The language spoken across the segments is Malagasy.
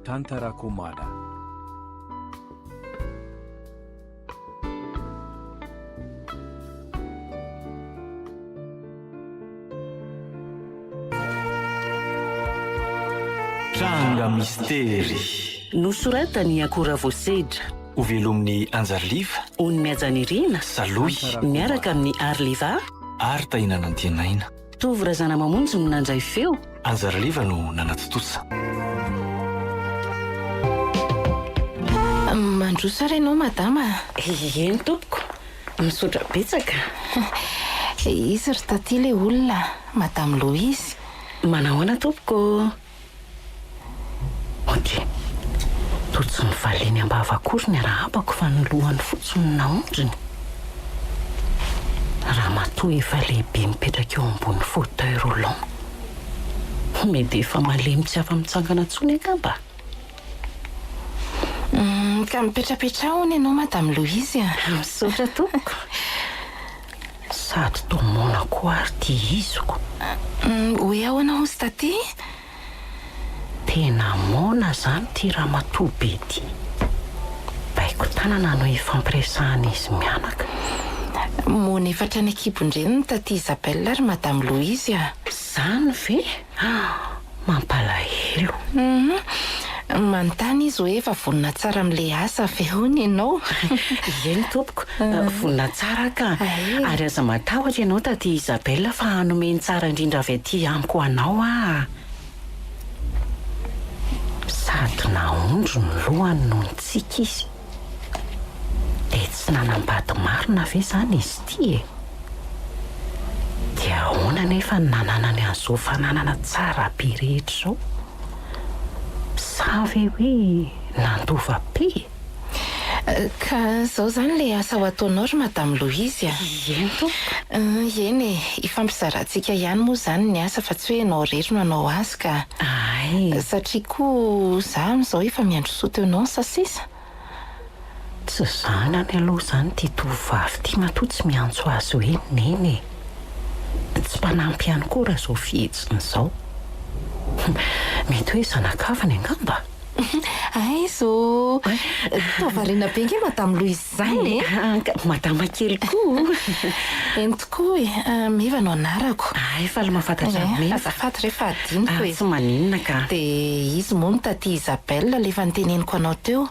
Tantara Komada. Tranga mistery. Nosoratan'i Akora Voasedra. Hovelomin'i Anjariliva. Ony Mihajanirina. Salohy. Miaraka amin'i Arliva. Ary Tahiana Nantenaina. Tovo Razanamamonjy no nandray feo. Anjariliva no nanatontosa. Mandroso ary ianao madama a! Eny tompoko, misaotra betsaka. Izy ry taty ilay olona, madame Louise. Manahoana tompoko? Ok. Toa tsy nivaliany am-bava akory ny arahabako fa ny lohany fotsiny no naondriny. Ramatoa efa lehibe mipetraka eo ambony fauteuil roulant. Mety efa malemy tsy afa-mitsangana intsony angamba? Humm, ka mipetrapetraha hono ianao Madame Louise a! Misaotra tompoko. Sady toa moana koa ary ity iziko. Humm, hoe ahoana hozy taty? Tena moana izany ity ramatoa be ity. Baiko tanana no ifampiresahan'izy mianaka. Moana efa hatrany an-kibon-dreniny taty Isabelle ry Madame Louise a! Izany ve? Mampalahelo. Humm. Manontany izy hoe efa vonona tsara amin'ilay asa ve hono ianao? Eny tompoko, vonona tsara aho ka. Ary aza matahotra ianao taty Isabelle fa hanome ny tsara indrindra avy aty amiko ho anao aho. Sady naondro ny lohany no nitsiky izy. Dia tsy nanambady marina ve izany izy ity e? Dia ahoana anefa no nananany an'izao fananana tsara be rehetra izao? Sa ve hoe nandova be e? Ka izao izany ilay asa ho ataonao ry Madame Louise a! Eny tompoko. Eny e, ifampizarantsika ihany moa izany ny asa fa tsy hoe ianao irery no hanao azy ka. Ay! Satria koa za amin'izao efa miandry soutenance sisa. Tsy zanany aloha izany ity tovovavy ity matoa tsy miantso azy hoe neny e! Tsy mpanampy ihany koa raha izao fihetsiny izao. Mety hoe zanakaviny angamba? Aiza ô! Toa variana be ange Madame Louise izany e! Anka, madama kely koa! Eny tokoa e! Meva no anarako. Hay, faly mahafantatra an'i Meva. Azafady re fa adinoko e! Tsy maninona ka. Dia izy moa no taty Isabelle ilay efa noteneniko anao teo.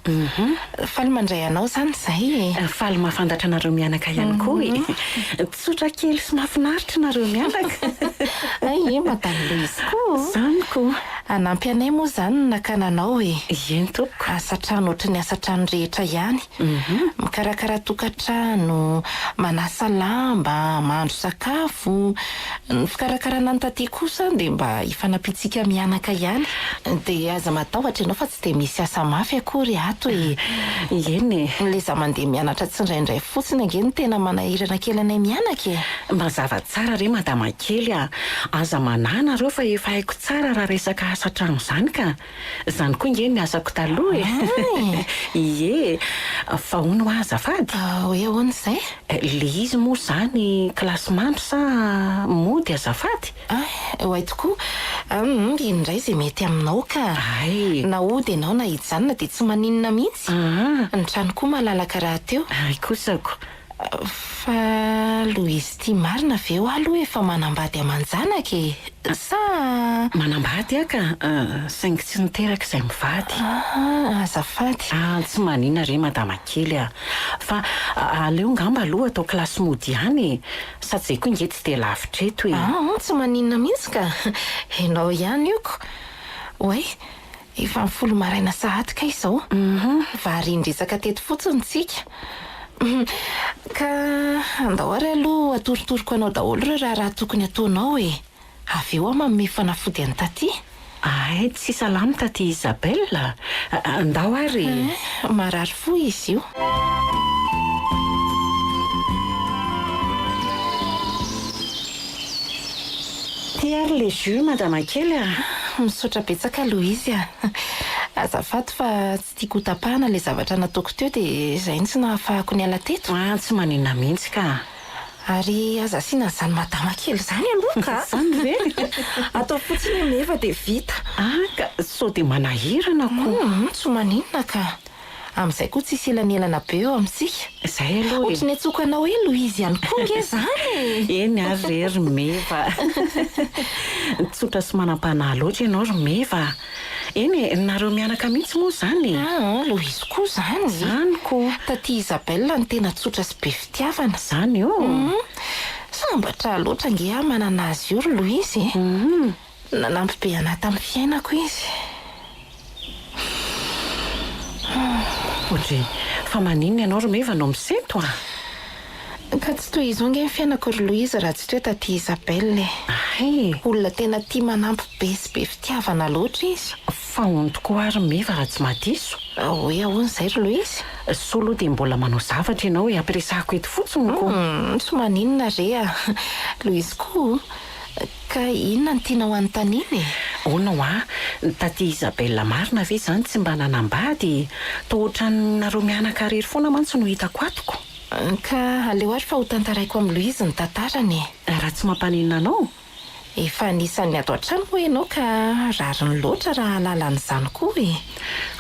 Faly mandray anao izany izahay e! Faly mahafantatra anareo mianaka ihany koa e! Tsotra kely sy mahafinaritra nareo mianaka. Hay e, Madame Louise koa o! Zany ko! Hanampy anay moa izany ny nakana anao e! Eny tompoko. Asa trano ohatry ny asa trano rehetra ihany. Mikarakara tokantrano, manasa lamba, mahandro sakafo. Ny fikarakarana ny taty kosa dia mba ifanampiantsika mianaka ihany. Dia aza matahotra ianao fa tsy dia misy asa mafy akory ato e! Eny e! Ilay za mandeha mianatra tsindraindray fotsiny ange no tena manahirana kely anay mianaka e! Mazava tsara re madama kely a! Aza manahy nareo fa efa haiko tsara raha resaka asa trano izany ka! Izany koa nge ny asako taloha e! Ie! Fa hono hoa azafady? Hoe ahoana izay? Le izy moa izany kilasimandry sa mody azafady? Ah, oay tokoa. Humm, iny indray izay mety aminao ka. Hay. Na hody ianao na hijanona dia tsy maninona mihitsy. Aa. Ny trano koa malalaka rahateo. Hay kosako. Fa Louise ity marina ve hoa aloha efa manambady aman-janaka e? Sa. Manambady aho ka, saingy tsy niteraka izay mivady. Ah, azafady. Ah, tsy maninona re madama kely a. Fa aleo ngamba aloha atao kilasy mody ihany e. Sady zay koa nge tsy dia lavitra eto e. Aa tsy maninona mihitsy ka! Ianao ihany io ko! Oay, efa ny folo maraina sahady kay izao. Varian-dresaka teto fotsiny tsika. Ka andao ary aloha atorotoroko anao daholo ireo raharaha tokony hataonao e! Avy eo aho manome fanafody an'i Taty. Hay tsy salama Taty Isabelle a! Andao ary e! Hein, marary fo izy io. Ty ary le jus madama kely a! Misaotra betsaka Louise a! Azafady fa tsy tiako ho tapahana ilay zavatra nataoko teo dia izay no tsy nahafahako niala teto. Ah, tsy maninona mihitsy ka! Ary aza asiana an'izany madama kely izany aloha ka! Izany ve? ve? Atao fotsiny i Meva dia vita. Ah, ka sao dia manahirana ko. Hum, tsy maninona ka. Amin'izay koa tsisy elanelana be eo amintsika. Izay aloha e. Ohatry ny antsoiko anao hoe Louise ihany koa ange izany e. Eny ary re ry Meva. Tsotra sy manam-panahy loatra ianao ry Meva a. Eny e, nareo mianaka mihitsy moa izany e. Aa, Louise koa izany e. Izany ko. Taty Isabelle no tena tsotra sy be fitiavana. Izany ô. Hum, sambatra loatra ange aho manana azy io ry Louise e. Nanampy be anah tamin'ny fiainako izy. Audrey, fa maninona ianao ry Meva no misento a? Ka tsy toy izao nge ny fiainako ry Louise raha tsy teo taty Isabelle e. Hay! Olona tena tia manampy be sy be fitiavana loatra izy. Fa hono tokoa ary Meva raha tsy mahadiso? Hoe ahoana izay ry Louise? Soa aloha dia mbola manao zavatra ianao e, ampiresahako eto fotsiny ko. Humm, tsy maninona re a! Louise koa. Ka inona no tianao hanontaniana e? Hono hoa, ny taty Isabelle marina ve izany tsy mba nanambady? Toa ohatran'ny nareo mianaka irery foana mantsy no hitako ato ko. Ka aleo ary fa ho tantaraiko amin'i Louise ny tantarany e. Raha tsy mampaninona anao? Efa anisan'ny ato an-trano moa ianao ka rariny loatra raha hahalala an'izany koa e.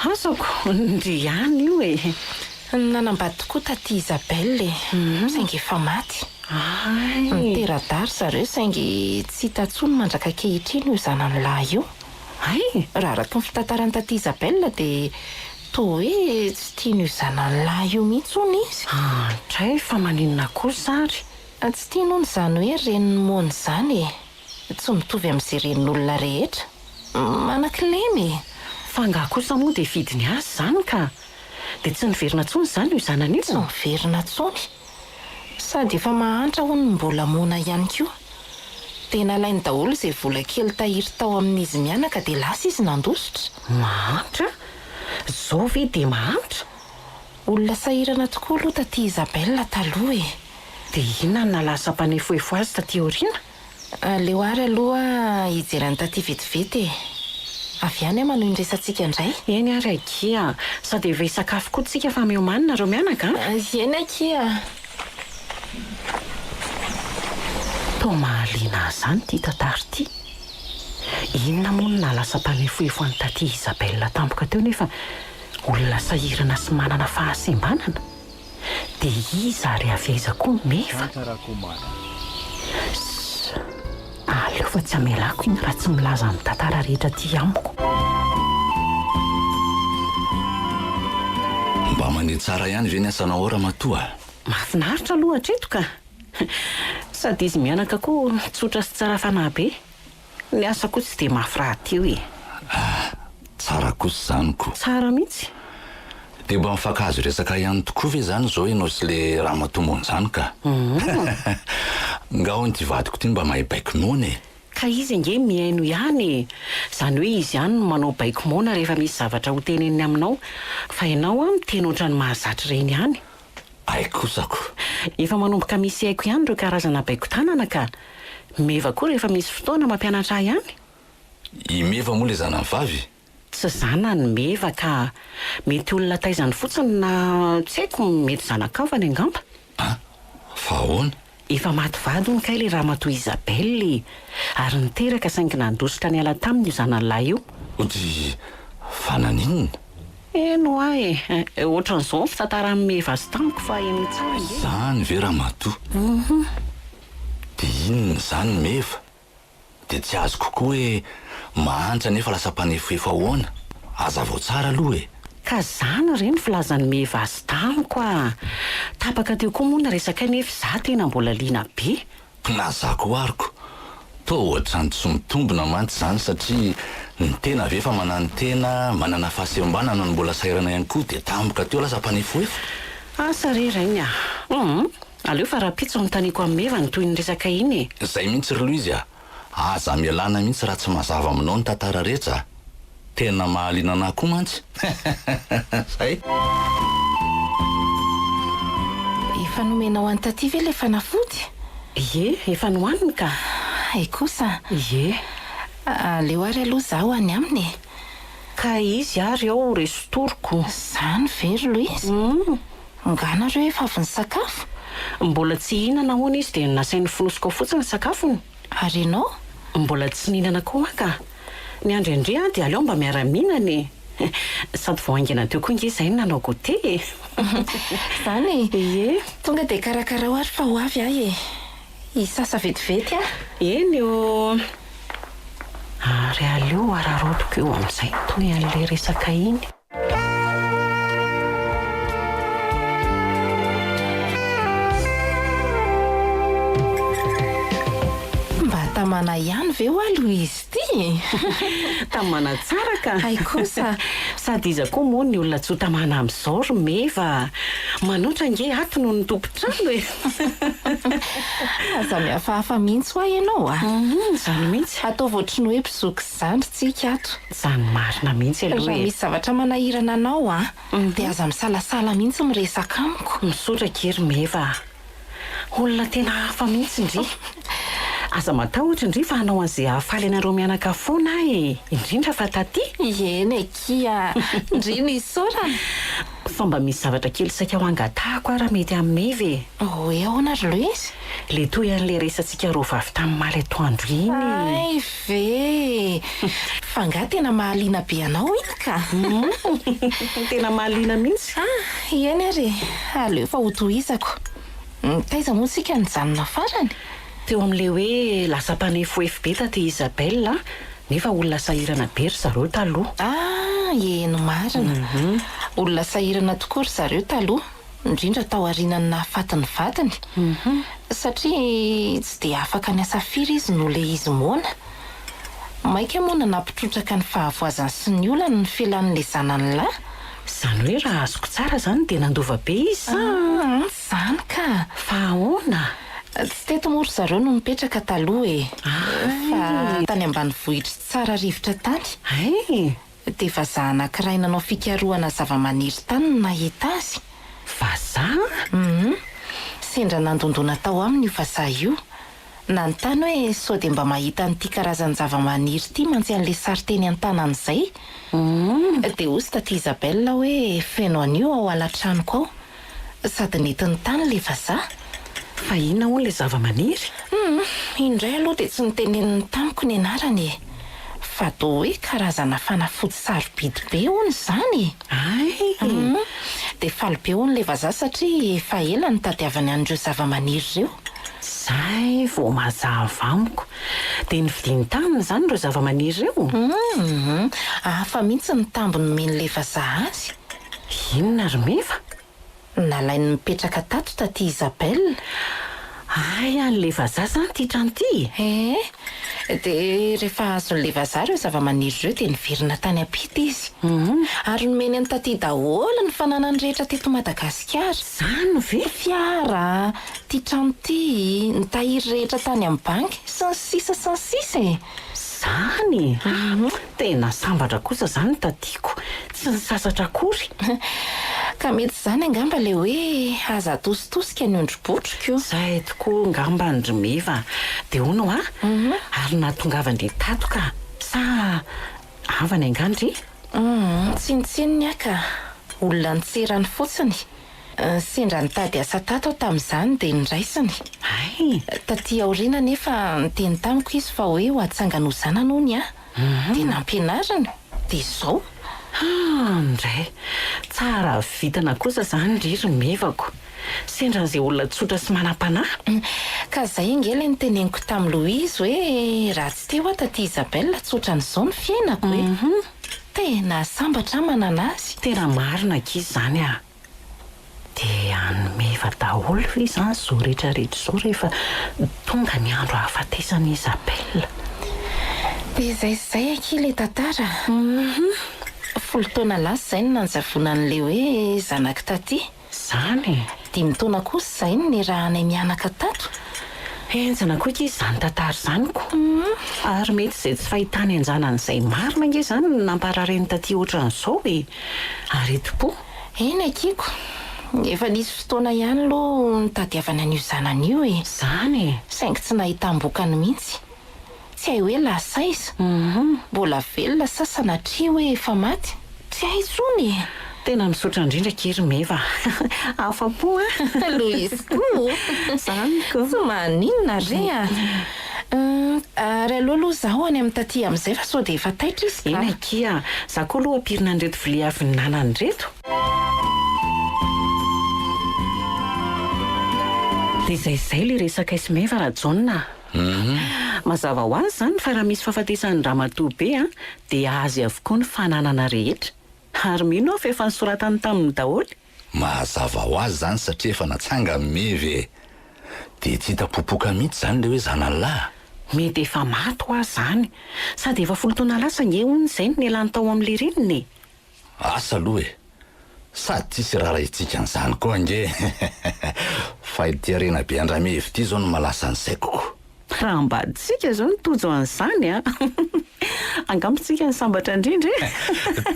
Azoko, ndry ihany io e. Nanambady tokoa taty Isabelle e, saingy efa maty. Hay! Nitera-dahy ry zareo saingy tsy hita intsony mandraka ankehitriny io zanany lahy io. Hay! Raha araka ny fitantaran'i Taty Isabelle dia toa hoe tsy tian'io zanany lahy io mihitsy hono izy. Andray, fa maninona kosa ary? Tsy tiany hono izany hoe renin'i Môna izany e! Tsy mitovy amin'izay renin'olona rehetra. Manan-kilema e! Fa angaha kosa moa dia vidiny azy izany ka! Dia tsy niverina intsony izany io zanany io? Tsy niverina intsony. Sady efa mahantra hono no mbola moana ihany koa. Dia nalainy daholo izay vola kely tahiry tao amin'izy mianaka dia lasa izy nandositra. Mahantra? Zao ve dia mahantra? Olona sahirana tokoa aloha taty Isabelle taloha e! Dia inona no nahalasa mpanefoefo azy taty aoriana? Aleo ary aloha hijery an'i Taty vetivety e! Avy any aho manohy ny resatsika indray. Eny ary akia, sady efa hisakafo koa tsika fa miomàna nareo mianaka a! Eny akia! Toa mahaliana ahy izany ity tantara ity. Inona moa no nahalasa mpanefoefo an'i Taty Isabelle tampoka teo nefa olona sahirana sy manana fahasembanana? Dia iza ary avy aiza koa Meva? Ssss, aleo fa tsy hamelako iny raha tsy milaza ny tantara rehetra aty amiko. Mba mandeha tsara ihany ve ny asanao ao ramatoa a? Mahafinaritra aloha hatreto ka! Sady izy mianaka koa tsotra sy tsara fanahy be. Ny asa koa tsy dia mafy rahateo e! Ah, tsara kosa izany ko! Tsara mihitsy! Dia mba mifankahazo resaka ihany tokoa ve izany izao ianao sy le ramatoa moana izany ka? Nga hono ity vadiko ity mba mahay baiko moana e! Ka izy ange mihaino ihany e! Izany hoe izy ihany no manao baiko moana rehefa misy zavatra ho teneniny aminao, fa ianao an miteny ohatran'ny mahazatra ireny ihany. Hay kosa ko! Efa manomboka misy haiko ihany ireo karazana baiko tanana ka! Meva koa rehefa misy fotoana mampianatra ahy ihany. I Meva moa le zanany vavy? Tsy zanany Meva ka! Mety olona taizany fotsiny na tsy haiko mety zana-kavany angamba. An! Fa ahoana? Efa maty vady hono kay le ramatoa Isabelle e! Ary niteraka saingy nandositra niala taminy io zanany lahy io. Ody fa naninona? Eny hoa e! Ohatran'izao ny fitantaran'i Meva azy tamiko fa henoy tsara ange. Zany ve ramatoa? Dia inona izany Meva? Dia tsy azoko koa hoe mahantra nefa lasa mpanefoefo ahoana? Hazavao tsara aloha e! Ka zany re ny filazan'i Meva azy tamiko a! Tapaka teo koa moa ny resakay nefa izaho tena mbola liana be. Na za koa aroko. Toa ohatran'ny tsy mitombina mantsy izany satria ny tena ve efa mananotena, manana fahasembanana no mbola sahirana ihany koa dia tampoka teo lasa mpanefoefo? Asa re rainy a! Hum! Aleo fa rahampitso anontaniako amin'i Meva ny tohin'ny resaka iny e! Zay mihitsy ry Louise a! Aza mialana mihitsy raha tsy mazava aminao ny tantara rehetra a! Tena mahaliana anah koa mantsy! Zay! Efa nomenao an'i Taty ve ilay fanafody? Ie, efa nohaniny ka! Hay kosa! Ie. Aleo ary aloha izaho any aminy e! Ka izy ary ao resotoriko. Izany ve ry Louise? Nga nareo efa avy nisakafo? Mbola tsy hihinana hono izy dia nasainy fonosiko ao fotsiny ny sakafony. Ary ianao? Mbola tsy nihinana koa aho ka. Miandry an-dry aho dia aleo mba miara-mihinana e. Sady vao haingana teo koa nge izahay no nanao goûter e. Izany e. Ie. Tonga dia karakarao ary fa ho avy aho e. Hisasa vetivety aho. Eny ô. Ary aleo araraotiko eo amin'izay ny tohin'ilay resaka iny. Mba tamana ihany ve hoa Louise ity e? Tamana tsara ka! Hay kosa! Sady iza koa moa ny olona tsy ho tamana amin'izao ry Meva a! Manoatra ange ato noho ny tompon-trano e! Aza mihafahafa mihitsy hoa ianao a! Izany mihitsy! Ataovy ohatry ny hoe mpizoky sy zandry tsika ato. Izany marina mihitsy aloha Raha e! misy zavatra manahirana anao a, dia aza misalasala mihitsy miresaka amiko. Misaotra akia ry Meva a! Olona tena hafa mihitsy ndry! Aza matahotra ndry fa hanao an'izay hahafaly anareo mianaka foana aho e! Indrindra fa taty! Eny akia! Ndry no isaorana! Fa mba misy zavatra kely saika ho angatahako aho raha mety amin'i Meva e! Hoe ahoana ry Louise? Le toy an'ilay resatsika roa vavy tamin'ny maly atoandro iny e! Hay ve e! Fa angaha tena mahaliana be anao iny ka? Tena mahaliana mihitsy! Ah, eny ary e! Aleo fa hotohizako. Taiza moa tsika nijanona farany? Teo amin'ilay hoe lasa mpanefoefo be taty Isabelle an, nefa olona sahirana be ry zareo taloha. Ah, eny marina. Olona sahirana tokoa ry zareo taloha, indrindra tao aorianan'ny nahafaty ny vadiny. Satria tsy dia afaka niasa firy izy noho ilay izy moana. Mainka moa nanampy trotraka ny fahavoazany sy ny olany ny filan'ilay zanany lahy. Izany hoe raha azoko tsara izany dia nandova be izy sa? Ah, izany ka! Fa ahoana? Tsy teto moa ry zareo no nipetraka taloha e! Fa tany ambanivohitr'i Tsararivotra tany. Hay! Dia vazaha anankiray nanao fikarohana zavamaniry tany no nahita azy. Vazaha? Hum. Sendra nandondona tao aminy io vazaha io. Nanontany hoe sao dia mba mahita an'ity karazan-javamaniry ity mantsy an'ilay sary teny an-tanany izay. Dia hozy taty Isabelle hoe feno an'io ao ala-tranoko ao. Sady nentiny tany ilay vazaha. Fa inona hono ilay zava-maniry? Hum, iny indray aloha dia tsy noteneniny tamiko ny anarany e! Fa toa hoe karazana fanafody sarobidy be hono izany e! Hay! Hum, dia faly be hono ilay vazaha satria efa ela nitadiavany an'ireo zava-maniry ireo. Izay vao mazava amiko. Dia novidiany taminy izany ireo zava-maniry ireo? Hum, hafa mihitsy ny tamby nomen'ilay vazaha azy. Inona ry Meva? Nalainy nipetraka tato taty Isabelle. Hay an'ilay vazaha izany ity trano ity e? Eh! Dia rehefa azon'ilay vazaha ireo zavamaniry ireo dia niverina tany am-pita izy. Ary nomeny an'i taty daholo ny fananany rehetra teto Madagasikara. Izany ve? Fiara, ity trano ity, ny tahiry rehetra tany amin'ny banky, sy ny sisa sy ny sisa e! Zany e! Tena sambatra kosa zany tadiko, tsy nisasatra akory. Ka mety izany angamba ilay hoe aza atositosika ny ondry botriko. Zay tokoa angambany ry Meva. Dia hono hoa, ary nahatongavan-dry tato ka, sa havany angaha ndry? Tsinontsinona aho ka, olona nitserany fotsiny. Sendra nitady asa tato aho tamin'izany dia noraisiny. Hay! Taty aoriana anefa niteny tamiko izy fa hoe ho atsangany ho zanany hono aho. Dia nampianariny. Dia izao. Haa ndray! Tsara vintana kosa izany ry ry Mevako. Sendra an'izay olona tsotra sy manam-panahy. Ka izay ange ilay noteneniko tamin'i Louise hoe raha tsy teo aho taty Isabelle tsy ohatran'izao ny fiainako e! Tena sambatra aho manana azy. Tena marina akia izany ah. Dia an'i Meva daholo ve izany izao rehetra rehetra izao rehefa tonga ny andro hahafatesan'i Isabelle? Dia izay sy izay akia ilay tantara. Folo taona lasa izay no nanjavonan'ilay hoe zanak'i Taty. Izany e! Dimy taona kosa izay no niarahanay mianaka tato. Henjana koa akia izany tantara izany ko! Ary mety izay tsy fahitany an-janany izay marina ange izany no namparary an'i Taty ohatran'izao e! Aretim-po. Eny akia ko! Efa nisy fotoana ihany aloha nitadiavany an'io zanany io e! Izany e! Saingy tsy nahitam-bokany mihitsy. Tsy hay hoe lasa aiza? Mbola velona sa sanatria hoe efa maty? Tsy hay intsony e! Tena misaotra indrindra akia ry Meva a! Afa-po a! Louise koa! Zany ko! Tsy maninona re a! Ary aleo aloha izaho any amin'i Taty amin'izay fa sao dia efa taitra izy ka. Eny akia, izaho koa aloha hampirina an'ireto vilia avy nihinanana ireto. Dia izay izay ilay resakay sy Meva Rajaona a! Mazava ho azy izany fa raha misy fahafatesan'ny ramatoa be dia azy avokoa ny fananana rehetra. Ary mino aho fa efa nosoratany taminy daholo. Mazava ho azy izany satria efa natsangan'i Meva e! Dia tsy hita popoka mihitsy izany ilay hoe zanany lahy? Mety efa maty hoa izany. Sady efa 10 taona lasa ange hono izay no nialany tao amin'ilay reniny e! Asa aloha e! Sady tsisy raharahintsika an'izany koa ange fa ity harena be an-dRameva ity izao no mahalasa ny saiko ko! Raha ambadintsika izao no tojo an'izany an! Angamba isika no sambatra indrindra e!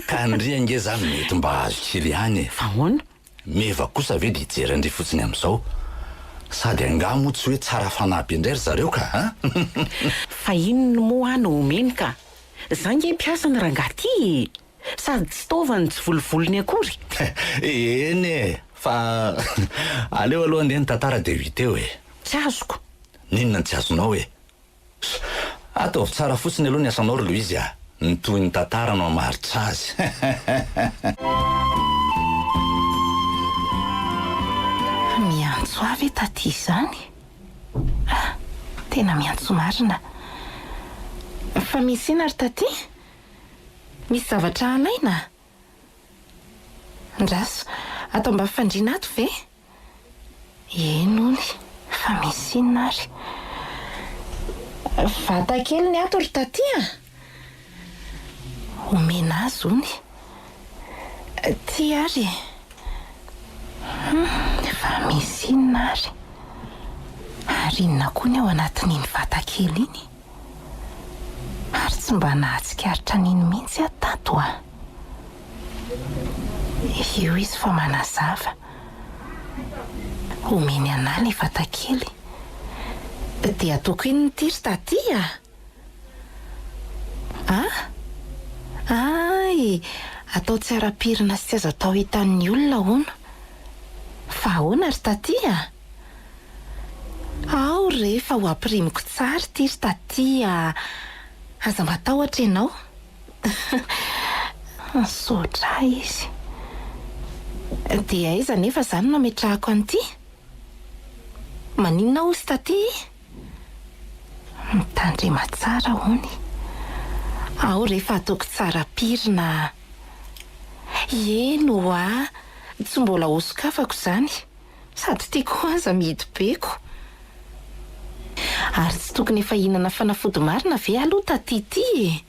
Ka ndry ange zany mety mba azo kely ihany e! Fa ahoana? Meva kosa ve dia hijery an-dry fotsiny amin'izao? Sady angaha moa tsy hoe tsara fanahy be indray ry zareo ka an! Fa inona moa aho no omeny ka! Za nge mpiasany rangahy ty e! Sady tsy taovany tsy volovolony akory. Eny e! Fa aleo aloha andeha ny tantara dia ho hita eo e! Tsy azoko. N'inona no tsy azonao e? Ataovy tsara fotsiny aloha ny asanao ry Louise a! Ny tohin'ny tantara no hamaritra azy. Miantso ahy ve taty izany? Ah! Tena miantso marina. Fa misy inona ry taty? Misy zavatra halaina? Andraso, ato ambany fandriana ato ve? Eny hono, fa misy inona ary? Vata kely ny ato ry taty a! Omena azy hono. Ty ary e! Hum, fa misy inona ary? Ary inona koa ny ao anatin'iny vata kely iny? Ary tsy mba nahatsikaritra an'iny mihitsy aho tato a! Io izy fa manazava. Omeny anà ilay vatakely. Dia ataoko inona ity ry Taty a? A? Hay! Atao tsy ara-pirina sy tsy azo atao hitan'ny olona hono. Fa ahoana ry Taty a? Ao re fa ho ampirimiko tsara ity ry Taty a! Aza matahotra ianao. Misaotra ahy izy. Dia aiza anefa izany no ametrahako an'ity? Maninona hozy Taty? Mitandrema tsara hono. Ao re fa ataoko tsara pirina a! Eny ho'a, tsy mbola hosokafako izany. Sady tiako aza mihidy be ko. Ary tsy tokony efa hihinana fanafody marina ve aloha taty ity e?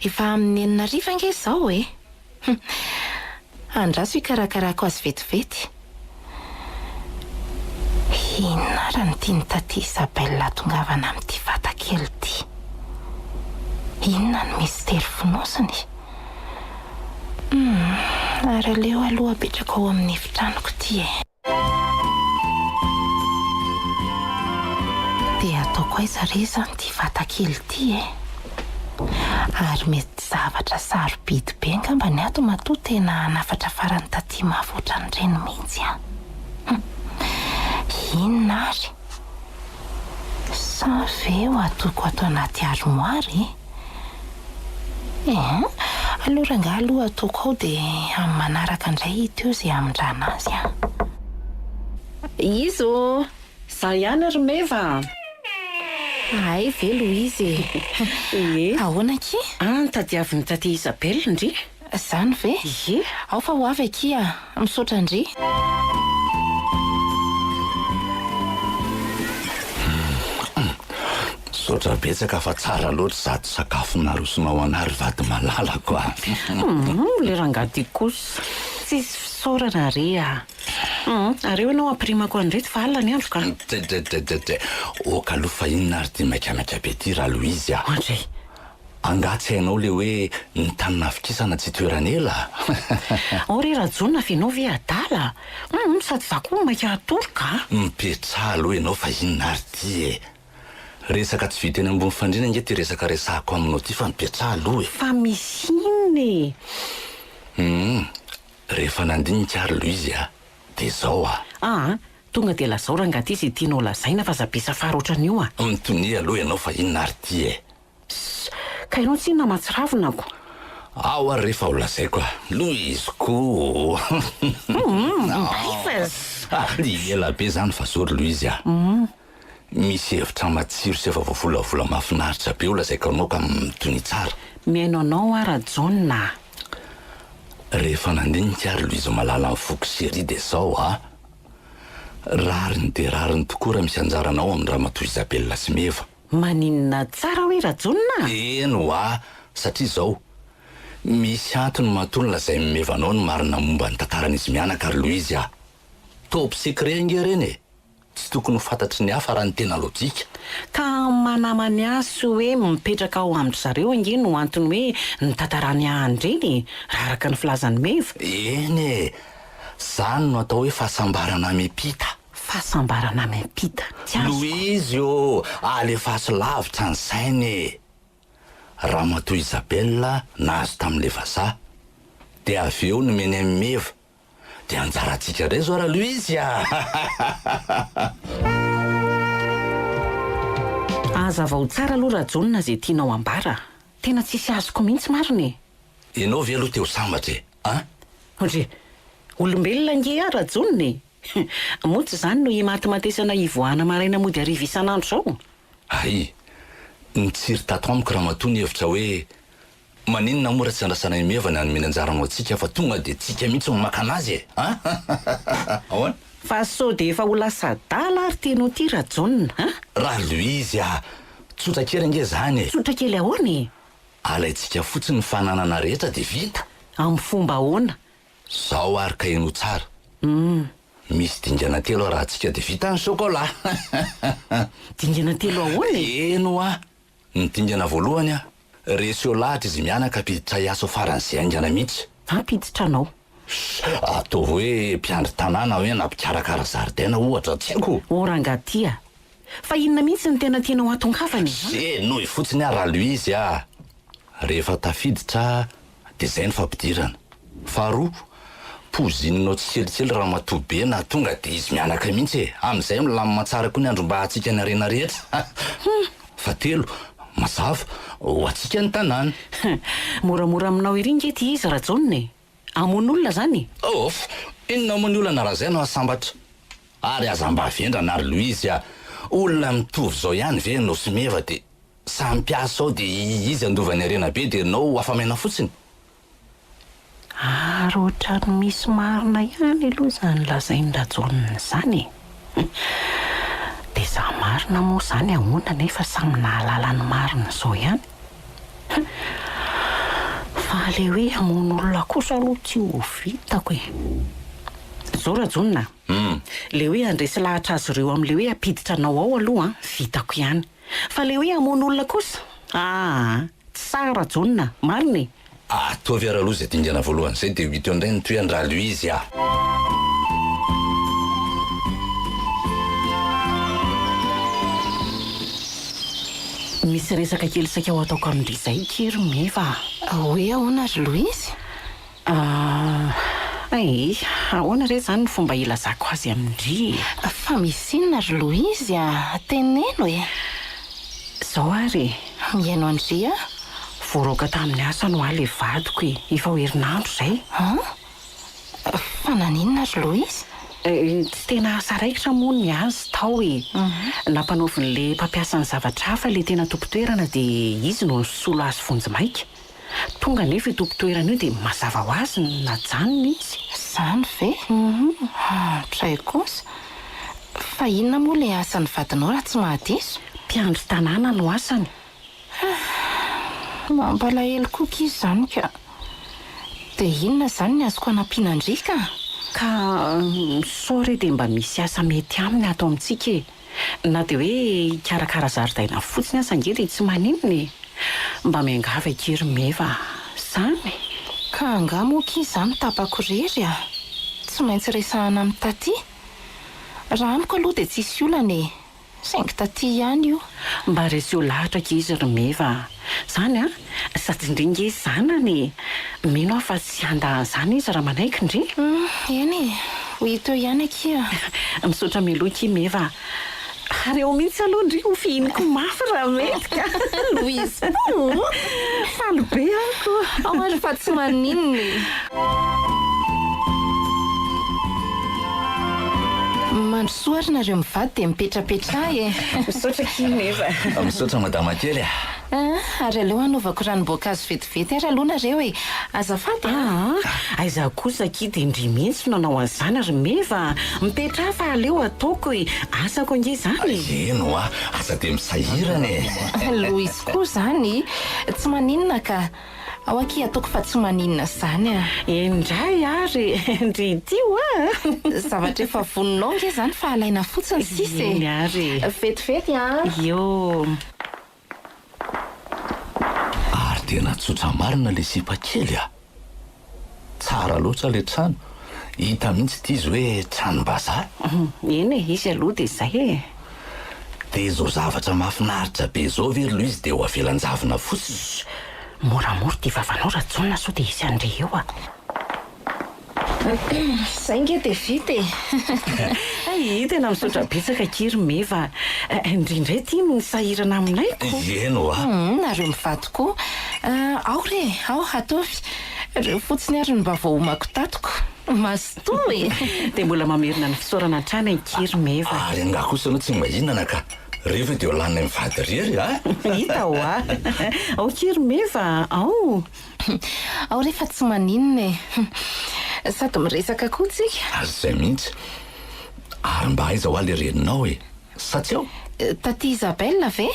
Efa amin'ny enina hariva ange izao e! Hum. Andraso hikarakarako azy vetivety. Inona ary no tian'i taty Isabelle hahatongavana amin'ity vata kely ity? Inona no mistery fonosiny? Humm, ary aleo aloha apetrako ao amin'ny efitranoko ity e. Dia ataoko aiza re izany ity vata kely ity e? Ary mety zavatra sarobidy be angamba ny ato matoa tena hanafatra farany taty mafy ohatran'ireny mihitsy an! Hum, inona ary? Sa ve ho ataoko ato anaty armoire e? Eeh, aleo rangahy aloha ataoko ao dia amin'ny manaraka indray hita eo izay hamindrana azy an! Iza ô? Za ihany ry Meva a! Hay ve Louise e! Ie. Ahoana akia? An, tadiavin'i Tatie Isabelle ndry. Zany ve? Ie. Ao fa ho avy akia, misaotra ndry. Misaotra betsaka fa tsara loatra izato sakafo narosonao anah ry vady malalako a! Humm le rangahy ty kosa tsisy fisaorana re a! Humm areo ianao ampirimako an'ireto fa alina ny andro ka! Tsetsetsetset ok aloha fa inona ary ty maikamaika be ty Ralouise a! Oadray! Angaha tsy hainao le hoe ny tany navikisana tsy itoeran'ela? Ao re Rajaona fa ianao ve adala? Humm sady za koa maika hatory ka! Mipetraha aloha ianao fa inona ary ty e! Resaka tsy vita eny ambony fandriana ange ty resaka resahako aminao ty fa mipetraha aloha e! Fa misy inona e? Humm rehefa nandinika ary Louise a! De zao a! Aa! Tonga dia lazao rangahy ty izay tianao lazaina fa aza be safara ohatran'io a! Mitonia aloha ianao fa inona ary ty e? Ss, ka ianao tsinona mahatsiravina ko! Ao ary re fa ho lazaiko a! Louise ko! Humm, bref! Ah, ela be zany fa zao ry Louise a! Misy hevitra matsiro sy efa voavolavola mahafinaritra be ho lazaiko anao ka mitonia tsara. Mihaino anao aho Rajaona a! Rehefa nandinika ary Louise malala ny foko chérie dia zao a! Rariny dia rariny tokoa raha misy anjaranao amin'i Ramatoa Isabella sy Meva. Maninona tsara hoe Rajaona a? Eny hoa, satria izao, misy antony matoa nolazain'i Meva anao ny marina momba ny tantaran'izy mianaka ry Louise a! Top secret ange ireny e! Tsy tokony ho fantatry ny hafa raha ny tena lojika. Ka amin'ny maha namany azy sy hoe mipetraka ao amin-dry zareo ange no antony hoe nitantarany ahy an'ireny e, raha araka ny filazan'i Meva. Eny e! Zany no atao hoe fahasambarana miampita. Fahasambarana miampita. Tsy azoko. Louise ô! Alefaso lavitra ny saina e! Ramatoa Isabelle nahazo tamin'ilay vazaha, dia avy eo nomeny an'i Meva, Dia anjarantsika indray izao Ralouise a! Hazavao tsara aloha Rajaona izay tianao ambara a! Tena tsisy azoko mihitsy marina e! Ianao ve aloha te ho sambatra e? An? Ndry! Olombelona ange aho Rajaona e! Moa tsy izany no imatimatesana hivoahana maraina mody hariva isan'andro izao? Hay! Nitsiry tato amiko ramatoa ny hevitra hoe Maninona moa raha tsy andrasana i Meva ny hanome ny anjarany ho antsika fa tonga dia tsika mihitsy no maka anazy e! An! Ahoana? Fa sao dia efa ho lasa adala ary ty ianao ty Rajaona an! Ralouise a! Tsotra kely ange izany e! Tsotra kely ahoana e? Alaintsika fotsiny ny fananana rehetra dia vita! Amin'ny fomba ahoana? Zao ary ka henoy tsara. Misy dingana telo arahantsika dia vita ny chocolat! Dingana telo ahoana e? Eny hoa! Ny dingana voalohany a, reseo lahatra izy mianaka hampiditra hiasa ao faran'izay haingana mihitsy. Hampiditra anao. Ataovy hoe mpiandry tanàna hoe na mpikarakara zaridaina ohatra, tsy haiko. Oh rangahy ty a! Fa inona mihitsy no tena tianao hatongavana e? Henoy fotsiny aho Ralouise a! Rehefa tafiditra dia izay ny fampidirana. Faharoa, pozininao tsikelikely ramatoa be na tonga dia izy mianaka mihitsy e! Amin'izay milamina tsara koa ny andrombahantsika ny harena rehetra. Fahatelo, mazava, ho antsika ny tanàna. Moramora aminao ery nge ty izy Rajaona e! Hamono olona zany e! Off! Inona moa ny olana raha izay no hahasambatra? Ary aza mba vendrana ry Louise a! Olona mitovy izao ihany ve ianao sy Meva dia samy mpiasa ao dia izy handova ny harena be dia ianao ho afa-miaina fotsiny? Ary ohatran'ny misy marina ihany aloha izany lazain-dRajaona izany e! Dia izaho marina moa izany ahoana nefa samy nahalala ny marina izao ihany? Fa ilay hoe hamono olona kosa aloha tsy ho vitako e! Izao Rajaona a! Ilay hoe handresy lahatra azy ireo amin'ilay hoe hampiditra anao ao aloha an, vitako ihany. Fa ilay hoe hamono olona kosa? Aa! Tsy sahy Rajaona, marina e! Ataovy ary aloha izay dingana voalohany izay dia ho hita eo indray ny tohiny Ralouise a! Misy resaka kely saika ho ataoko amin-dry izay akia ry Meva a! Hoe ahoana ry Louise? Ah, eh, ahoana re izany ny fomba hilazako azy amin-dry e? Fa misy inona ry Louise a? Teneno e! Izao ary e! Mihaino an-dry aho. Voaroaka tamin'ny asany hoa ilay vadiko e! Efa ho herinandro izay. An? Fa naninona ry Louise? Tsy tena asa raikitra moa ny azy tao e! Nampanaovin'ilay mpampiasa ny zavatra hafa ilay tena tompon-toerana dia izy no nisolo azy vonjimaika. Tonga anefa io tompon-toerana io dia mazava ho azy najanona izy. Izany ve? Dray kosa! Fa inona moa ilay asan'ny vadinao raha tsy mahadiso? Mpiandry tanàna no asany. Ah! Mampalahelo koa akia izany ka! Dia inona izany ny azoko hanampiana an-dry ka? Ka sao re dia mba misy asa mety aminy ato amintsika e! Na dia hoe hikarakara zaridaina fotsiny aza ange dia tsy maninona e! Mba miangavy akia ry Meva a! Zany? Ka angaha moa akia izaho no tapako irery a! Tsy maintsy resahana amin'i Taty? Raha amiko aloha dia tsisy olana e! Saingy taty ihany io. Mba reseo lahatra akia izy ry Meva a! Zany an! Sady ndry nge zanany e! Mino aho fa tsy handa an'izany izy raha manaiky ndry. Eny e! Ho hita eo ihany akia. Misaotra mialoha akia Meva a. Ary ao mihitsy aloha ndry ho fihiniko mafy raha mety ka. Louise koa. Faly be aho ko. Ao ary fa tsy maninona e. Mandrosoa ary nareo mivady dia mipetrapetraha e. Misaotra akia Meva. Misaotra madama kely a. Ary aleo hanaovako ranom-boankazo vetivety ary aloha nareo e! Azafady a! Aa! Aiza kosa akia dia ndry mihitsy no nanao an'izany ry Meva a! Mipetraha fa aleo ataoko e! Asako ange izany e! Eny hoa! Aza dia misahirana e! Louise koa izany! Tsy maninona ka! Ao akia ataoko fa tsy maninona izany a! Eny indray ary e! Ndry ity hoa! Zavatra efa vononao ange izany fa alaina fotsiny sisa e! Eny ary e! Vetivety a! Io! Ary tena tsotra marina le sipa kely a! Tsara loatra le trano, hita mihitsy ity izy hoe tranom-bazaha. Eny e, izy aloha dia izay e. Dia izao zavatra mahafinaritra be izao ve ry Louise dia ho avela an-javona fotsiny? Shh! Moramora ity vavanao Rajaona sao dia hisy handre eo a! Zay nge dia vita e! Hay, tena misaotra betsaka akia ry Meva a! Ndry indray ity no nisahirana aminay ko! Eny hoa! Humm, nareo mivady koa! Ao re, ao, ataovy! Reo fotsiny ary no mba voahomako tato ko! Mazotoa e! Dia mbola mamerina ny fisaorana hatrany ankia ry Meva. Ary angaha kosa ianao tsy mba hihinana ka! Reo ve dia ho laninay mivady irery a! Hita hoa! Ao akia ry Meva a! Ao! Ao re fa tsy maninona e. Sady miresaka koa tsika. Ary izay mihitsy. Ary mba aiza hoa le reninao e? Sa tsy ao? Taty Isabelle ve?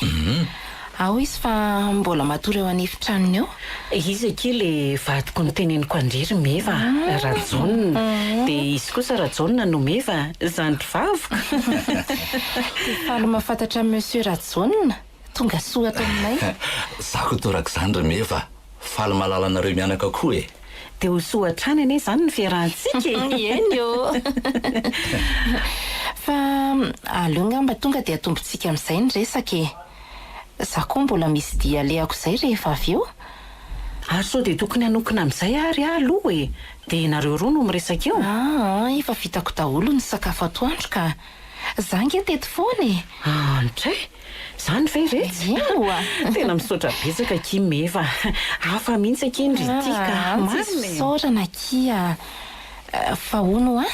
Ao izy fa mbola matory ao an'efitranony ao. Izy akia le vadiko noteneniko an-dry ry Meva a, Rajaona. Dia izy kosa Rajaona no Meva, zandry vaviko. Dia faly mahafantatra an'i Monsieur Rajaona. Tonga soa ato aminay. Za koa torak'izany ry Meva a! Faly mahalala anareo mianaka koa e! Dia ho soa hatrany anie izany ny fiarahantsika e! Eny ô! Fa aleo ngamba tonga dia atombontsika amin'izay ny resaka e! Za koa mbola misy dia alehako izay rehefa avy eo. Ary sao dia tokony hanokina amin'izay ary aho aloha e! Dia nareo roa no miresaka eo? Aa, efa vitako daholo ny sakafo atoandro ka! Za nge teto foana e! Andray! Zany ve retsy? Ewa! Tena misaotra betsaka akia Meva a! Hafa mihitsy akia ndry ity ka! Marina e! Tsisy fisaorana akia a! Fa hono hoa,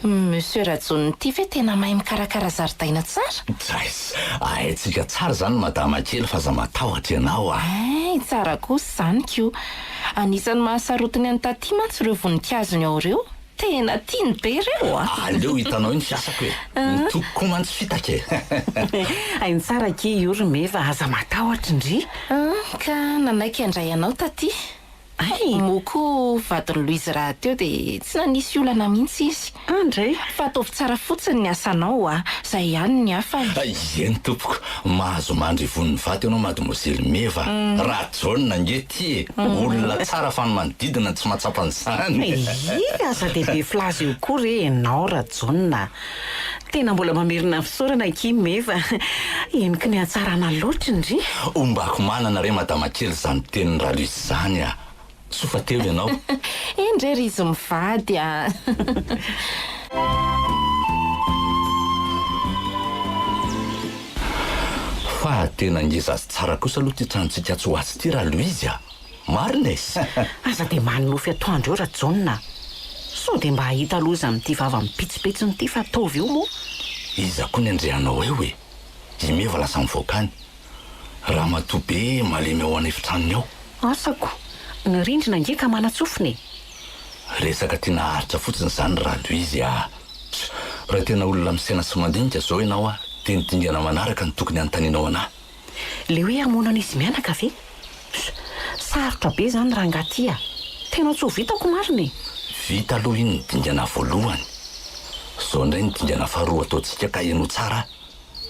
Monsieur Rajaona ity ve tena mahay mikarakara zaridaina tsara? Drais! Haintsika tsara izany madama kely fa aza matahotra ianao a! Hay, tsara kosa izany ko! Anisan'ny mahasarotiny an'i Taty mantsy ireo voninkazony ao ireo. Tena tiany be ireo a! Aleo hitanao iny fiasako e! Ny toko koa mantsy fitaka e! Hainy tsara akia io ry Meva, aza matahotra ndry! Ka nanaiky handray anao taty. Hay! Moa koa vadin'i Louise rahateo dia tsy nanisy olana mihitsy izy. Andray! Fa ataovy tsara fotsiny ny asanao a! Zay ihany ny hafany. Eny tompoko, mahazo mandry ivon'ny vato ianao mademoiselle Meva. Rajaona ange ty e! Olona tsara fa ny manodidina no tsy mahatsapa an'izany. Ii, aza dia be filaza eo koa re ianao Rajaona a! Tena mbola mamerina ny fisaorana akia Meva. Heniky ny hatsarana loatra ndry. Ombako manana re madama kely izany tenin'i Raluce izany a! Soa fa teo ianao. Eny re ry izy mivady a! Fa tena ngeza sy tsara kosa aloha ity tranontsika atsy ho atsy ity ra Louise a! Marina e! Aza dia manonofy atoandro eo Rajaona a! Sao dia mba hahita loza amin'ity vava mipitsopitsony ity fa ataovy eo moa! Iza koa ny andrianao eo e! I Meva lasa mivoaka any. Ramatoa be malemy ao an'efitranony ao. Asako! Ny rindrina ange ka manan-tsofina e! Resaka tiana haharitra fotsiny izany Ralouise a! Raha tena olona misaina sy mandinika izao ianao a, dia ny dingana manaraka no tokony hanontanianao anà. Le hoe hamono an'izy mianaka ve? Sarotra be izany rangahy ty a! Tena tsy ho vitako marina e! Vita aloha iny ny dingana voalohany. Izao indray ny dingana faharoa ataontsika ka henoy tsara a!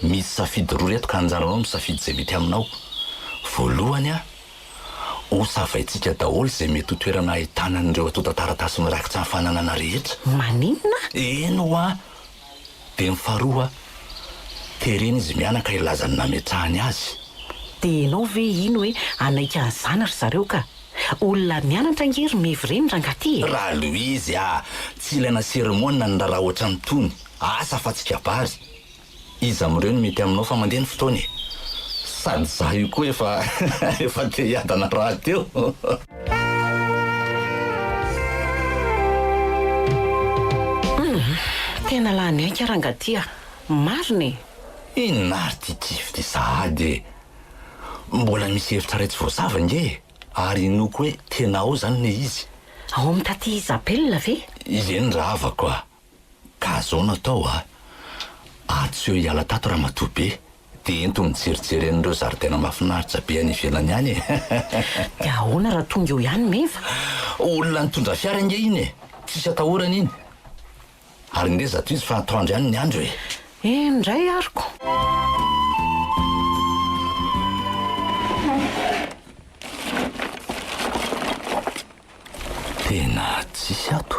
Misy safidy roa ireto ka anjaranao misafidy izay mety aminao. Voalohany a! Ho savaintsika daholo izay mety ho toerana ahitana an'ireo antontan-taratasy mirakitra ny fananana rehetra. Maninona? Eny hoa! Dia ny faharoa, terena izy mianaka hilaza ny nametrahany azy. Dia ianao ve hino hoe hanaiky an'izany ry zareo ka? Olona mianatra ange ry Mevy ireny rangaha ty e! Raloizy a! Tsy ilaina sermona ny raharaha ohatran'itony. Asa fa tsy kabary. Iza amin'ireo no mety aminao fa mandeha ny fotoana e! Sady izaho io koa efa efa te hiadana rahateo. Humm! Tena lany aika rangaha ty a! Marina e! Inona ary ty kivy ty sahady e! Mbola misy hevitra iray tsy voazava ange e! Ary inoako hoe tena ao izany ilay izy. Ao amin'i taty Isabelle ve? Eny rahavako a! Ka zao no atao a! Atsy eo hiala tato ramatoa be, dia ento mijerijery an'ireo zaridaina mahafinaritra be any ivelany any e! Dia ahoana raha tonga eo ihany Meva? Olona nitondra fiara ange iny e! Tsisy atahorana iny. Ary ngeza tohizo fa atoandro ihany ny andro e! Eny indray ary ko! Tena tsisy ato.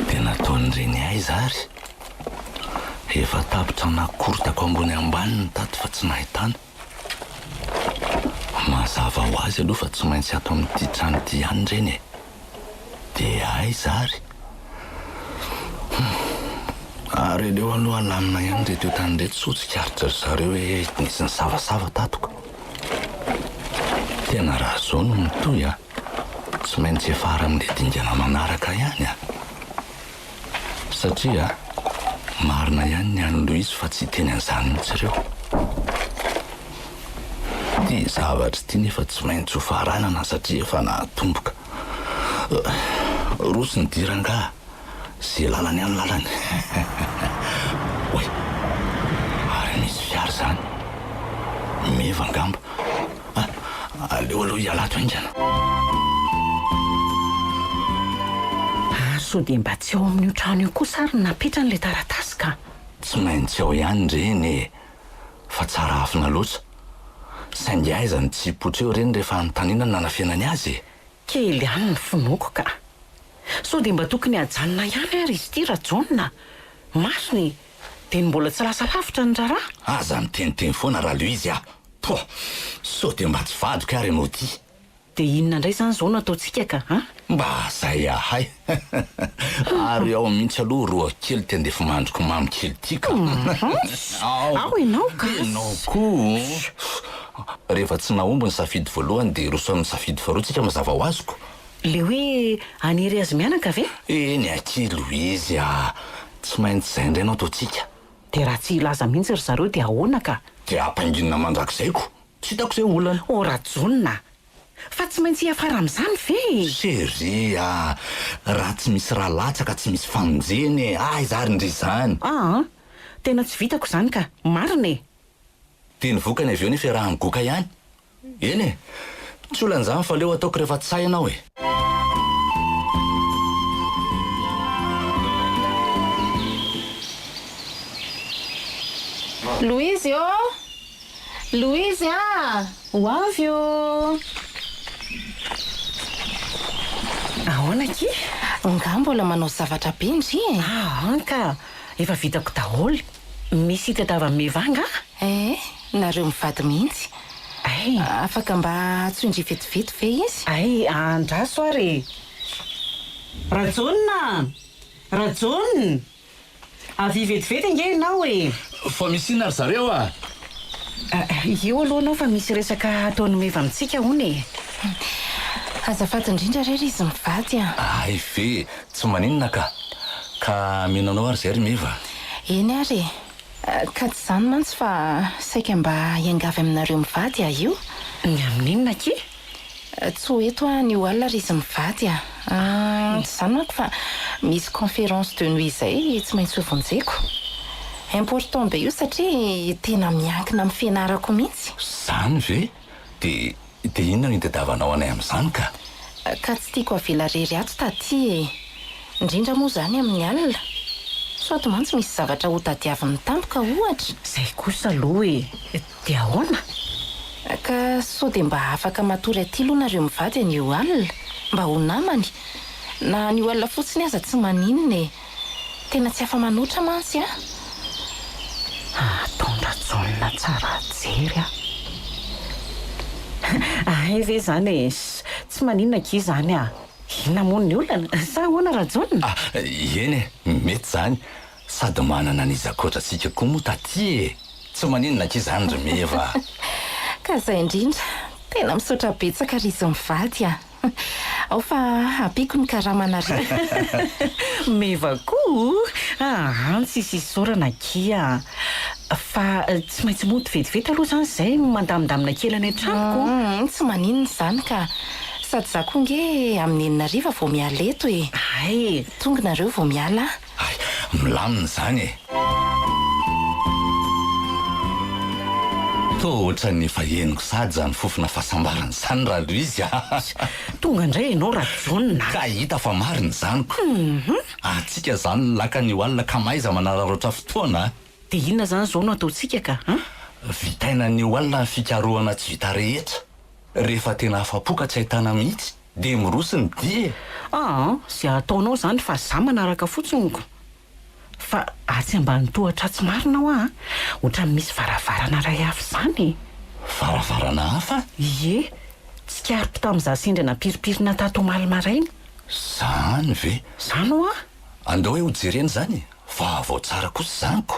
Dia nataon'ireny aiza ary? Efa tapitra nakorotako ambony ambany ny tato fa tsy nahitana. Mazava ho azy aloha fa tsy maintsy ato amin'ity trano ity ihany ireny e. Dia aiza ary? Hum. Ary aleo aloha alamina ihany ireto entana ireto sao tsikaritra ry zareo hoe nisy nisavasava tato ka. Tena raha izao no mitohy an, tsy maintsy hiafara amin'ilay dingana manaraka ihany an. Satria marina ihany ny an'i Louise fa tsy hiteny an'izany mihitsy ireo. Ity zavatra ity nefa tsy maintsy ho faranana satria efa nahatomboka. Roso ny dia rangaha, ze lalany any lalany. Oay, ary misy fiara izany. Meva angamba. Aleo aloha hiala ato haingana. Ary sao dia mba tsy ao amin'io trano io kosa ary no napetrany ilay taratasy ka? Tsy maintsy ao ihany ireny e! Fa tsara afina loatra. Saingy aiza no tsy hipoitra eo ireny rehefa anontaniana ny nanafenany azy e? Kely ihany ny finoako ka. Sao dia mba tokony hajanona ihany ary izy ity Rajaona? Marina e! Dia ny mbola tsy lasa lavitra ny raharaha? Aza miteniteny foana Ralouise a! Poh! Sao dia mba tsy vadiko ary ianao ity? Dia inona indray izany izao no ataontsika ka an? Mba zay ahay! Ary ao mihitsy aloha roa kely ty andefimandriko mamy kely ty ka! Ao! Ao ianao ka! Ianao koa! Rehefa tsy nahomby ny safidy voalohany dia hiroso amin'ny safidy faharoa tsika mazava ho azy ko! Le hoe hanery azy mianaka ve? Eny akia Louise a! Tsy maintsy izay indray no ataontsika. Dia raha tsy hilaza mihitsy ry zareo dia ahoana ka? Dia ampanginina mandrakizay ko! Tsy hitako izay olana. Oh Rajaona a! Fa tsy maintsy hiafara amin'izany ve e? Chérie a! Raha tsy misy rà latsaka tsy misy famonjena e! Aiza ary ndry izany? Aa! Tena tsy vitako izany ka! Marina e! Dia ny vokany avy eo nefa iaraha-migoka ihany. Eny e! Tsy olana izany fa aleo ataoko rehefa tsy sahy ianao e! Louise ô! Louise a! Ho avy ô! Ahoana akia? Nga mbola manao zavatra be ndry e? Aa ka! Efa vitako daholo. Misy hitadiavan'i Meva angaha? Eh, nareo mivady mihitsy. Ay! Afaka mba antsoin-dry vetivety ve izy? Ay, andraso ary e! Rajaona! Rajaona! Avia vetivety ange ianao e! Fa misy inona ry zareo a? Io aloha ianao fa misy resaka ataon'i Meva amintsika hono e! Azafady indrindra re ry izy mivady a! Hay ve! Tsy maninona ka! Ka mino anao ary izay ry Meva? Eny ary e! Ka tsy izany mantsy fa saika mba hiangavy aminareo mivady aho io. Ny amin'inona akia? Tsy ho eto aho anio alina ry izy mivady a! Tsy izany manko fa misy conférence de nuit izay tsy maintsy ho vonjeko. Important be io satria tena miankina amin'ny fianarako mihitsy. Izany ve? Dia dia inona no itadiavanao anay amin'izany ka? Ka tsy tiako avela rery ato taty e! Indrindra moa izany amin'ny alina. Sao ato mantsy misy zavatra hotadiaviny tampoka ohatra. Izay kosa aloha e! Dia ahoana? Ka sao dia mba afaka matory aty aloha nareo mivady anio alina? Mba ho namany? Na anio alina fotsiny aza tsy maninona e! Tena tsy afa-manoatra mantsy an! Ataon-dRajaona tsara jery aho. Hay! Hay ve izany e! Tsy maninona akia izany ah! Inona moa ny olana? Sa ahoana Rajaona? Ah, eny e! Mety izany. Sady manana an'iza ankoatra antsika koa moa taty e! Tsy maninona akia izany ry Meva a! Ka izay indrindra. Tena misaotra betsaka ry izy mivady a! Ao fa ampiako ny karamanareo. Meva koa aa! Tsisy isaorana akia. Fa tsy maintsy mody vetivety aloha izany izay mandamindamina kely any an-tranoko. Humm, tsy maninona izany ka. Sady za koa nge amin'ny enina hariva vao miala eto e. Hay! Tonga nareo vao miala a. Hay, milamina izany e! Toa ohatran'ny efa henoko sahady izany fofona fahasambarana izany Ralouise a! Tonga indray ianao Rajaona a! Ka hita fa marina izany ko! Antsika izany ny lakana io alina ka mahaiza manararaotra fotoana a! Dia inona izany izao no ataontsika ka? An? Vitaina anio alina ny fikarohana tsy vita rehetra. Rehefa tena afa-po ka tsy ahitana mihitsy dia miroso ny dia e! Aa, izay ataonao izany fa za manaraka fotsiny ko! Fa atsy ambany tohatra atsy marina hoa a! Ohatran'ny misy varavarana iray hafa izany e! Varavarana hafa? Ie! Tsikariko tamin'izaho sendra nampirimpirina tato omaly maraina. Zany ve? Zany hoa! Andao hoe hojerena izany e! Fa vao tsara kosa izany ko!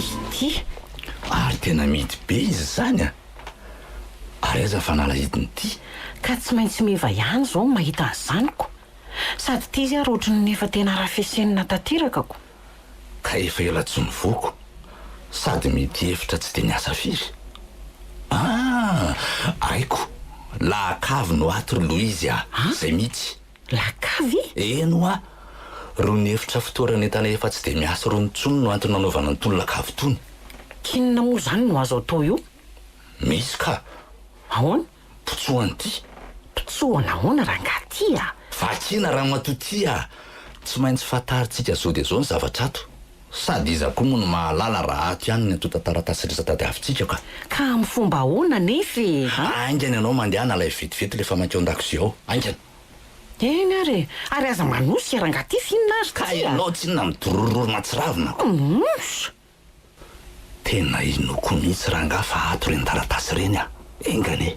Ity! Ary tena mihidy be izy izany a! Ary aiza ny fanalahidin'ity? Ka tsy maintsy meva ihany izao ny mahita an'izany ko! Sady ity izy ary ohatry ny efa tena rafesenina tanteraka ko! Ka efa ela tsy nivoako, sady mety hevitra tsy dia niasa firy. Ah! Haiko! Lakavy no ato ry Louise a! Izay mihitsy! Lakavy? Eny hoa! Rony efitra fitoeran'entana efa tsy dia miasa rony intsony no antony nanaovana an'itony lakavy itony. K'inona moa izany no azo atao eo? Misy ka! Ahoana? Mpitsohana ity. Mpitsohana ahoana rangahy ty a? Vakina ramatoa ty a! Tsy maintsy fantarintsika zao dia zao ny zavatra ato. Sady iza koa moa no mahalala raha ato ihany ny antontan-taratasy rehetra tadiavintsika ka. Ka amin'ny fomba ahoana anefa e? A? Haingana ianao mandehana alaivo vetivety ilay famaky ao an-dakozia ao. Haingana. Eny ary e! Ary aza manosika rangahy ty f'inona ary Ka ty a? ianao tsinona midorororo matsiravina ko. Humm! Tena inoako mihitsy rangaha fa ato ireny taratasy ireny a! Enga anie!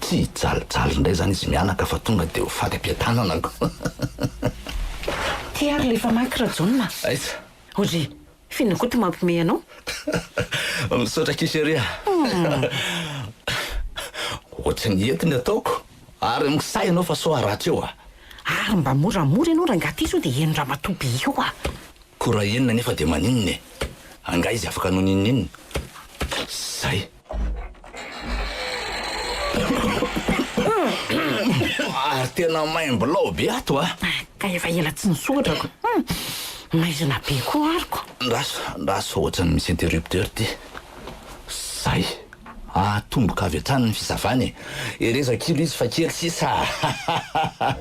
Tsy hijalijaly indray izany izy mianaka fa tonga dia ho faty am-piadanana ko! Ty ary le famaky Rajaona a! Aiza? Ory, f'inona koa ty mampimehy anao? Misaotra akia chérie a! Ohatry ny hety ny ataoko, ary misahy ianao fa sao haratra eo a! Ary mba moramora ianao rangaha ty sao dia henon-dramatoa be eo a! Ko raha enina nefa dia maninona e? Angaha izy afaka hanao n'inon'inona? Zay. Ary tena maimbo-lao be ato a! Ka efa ela tsy nisoratra ko. Maizina be koa ary ko. Andraso, andraso fa ohatran'ny misy interrupteur ity. Zay. Atomboka avy hatrany ny fisavana e! Herezo kilo izy fa kely sisa a!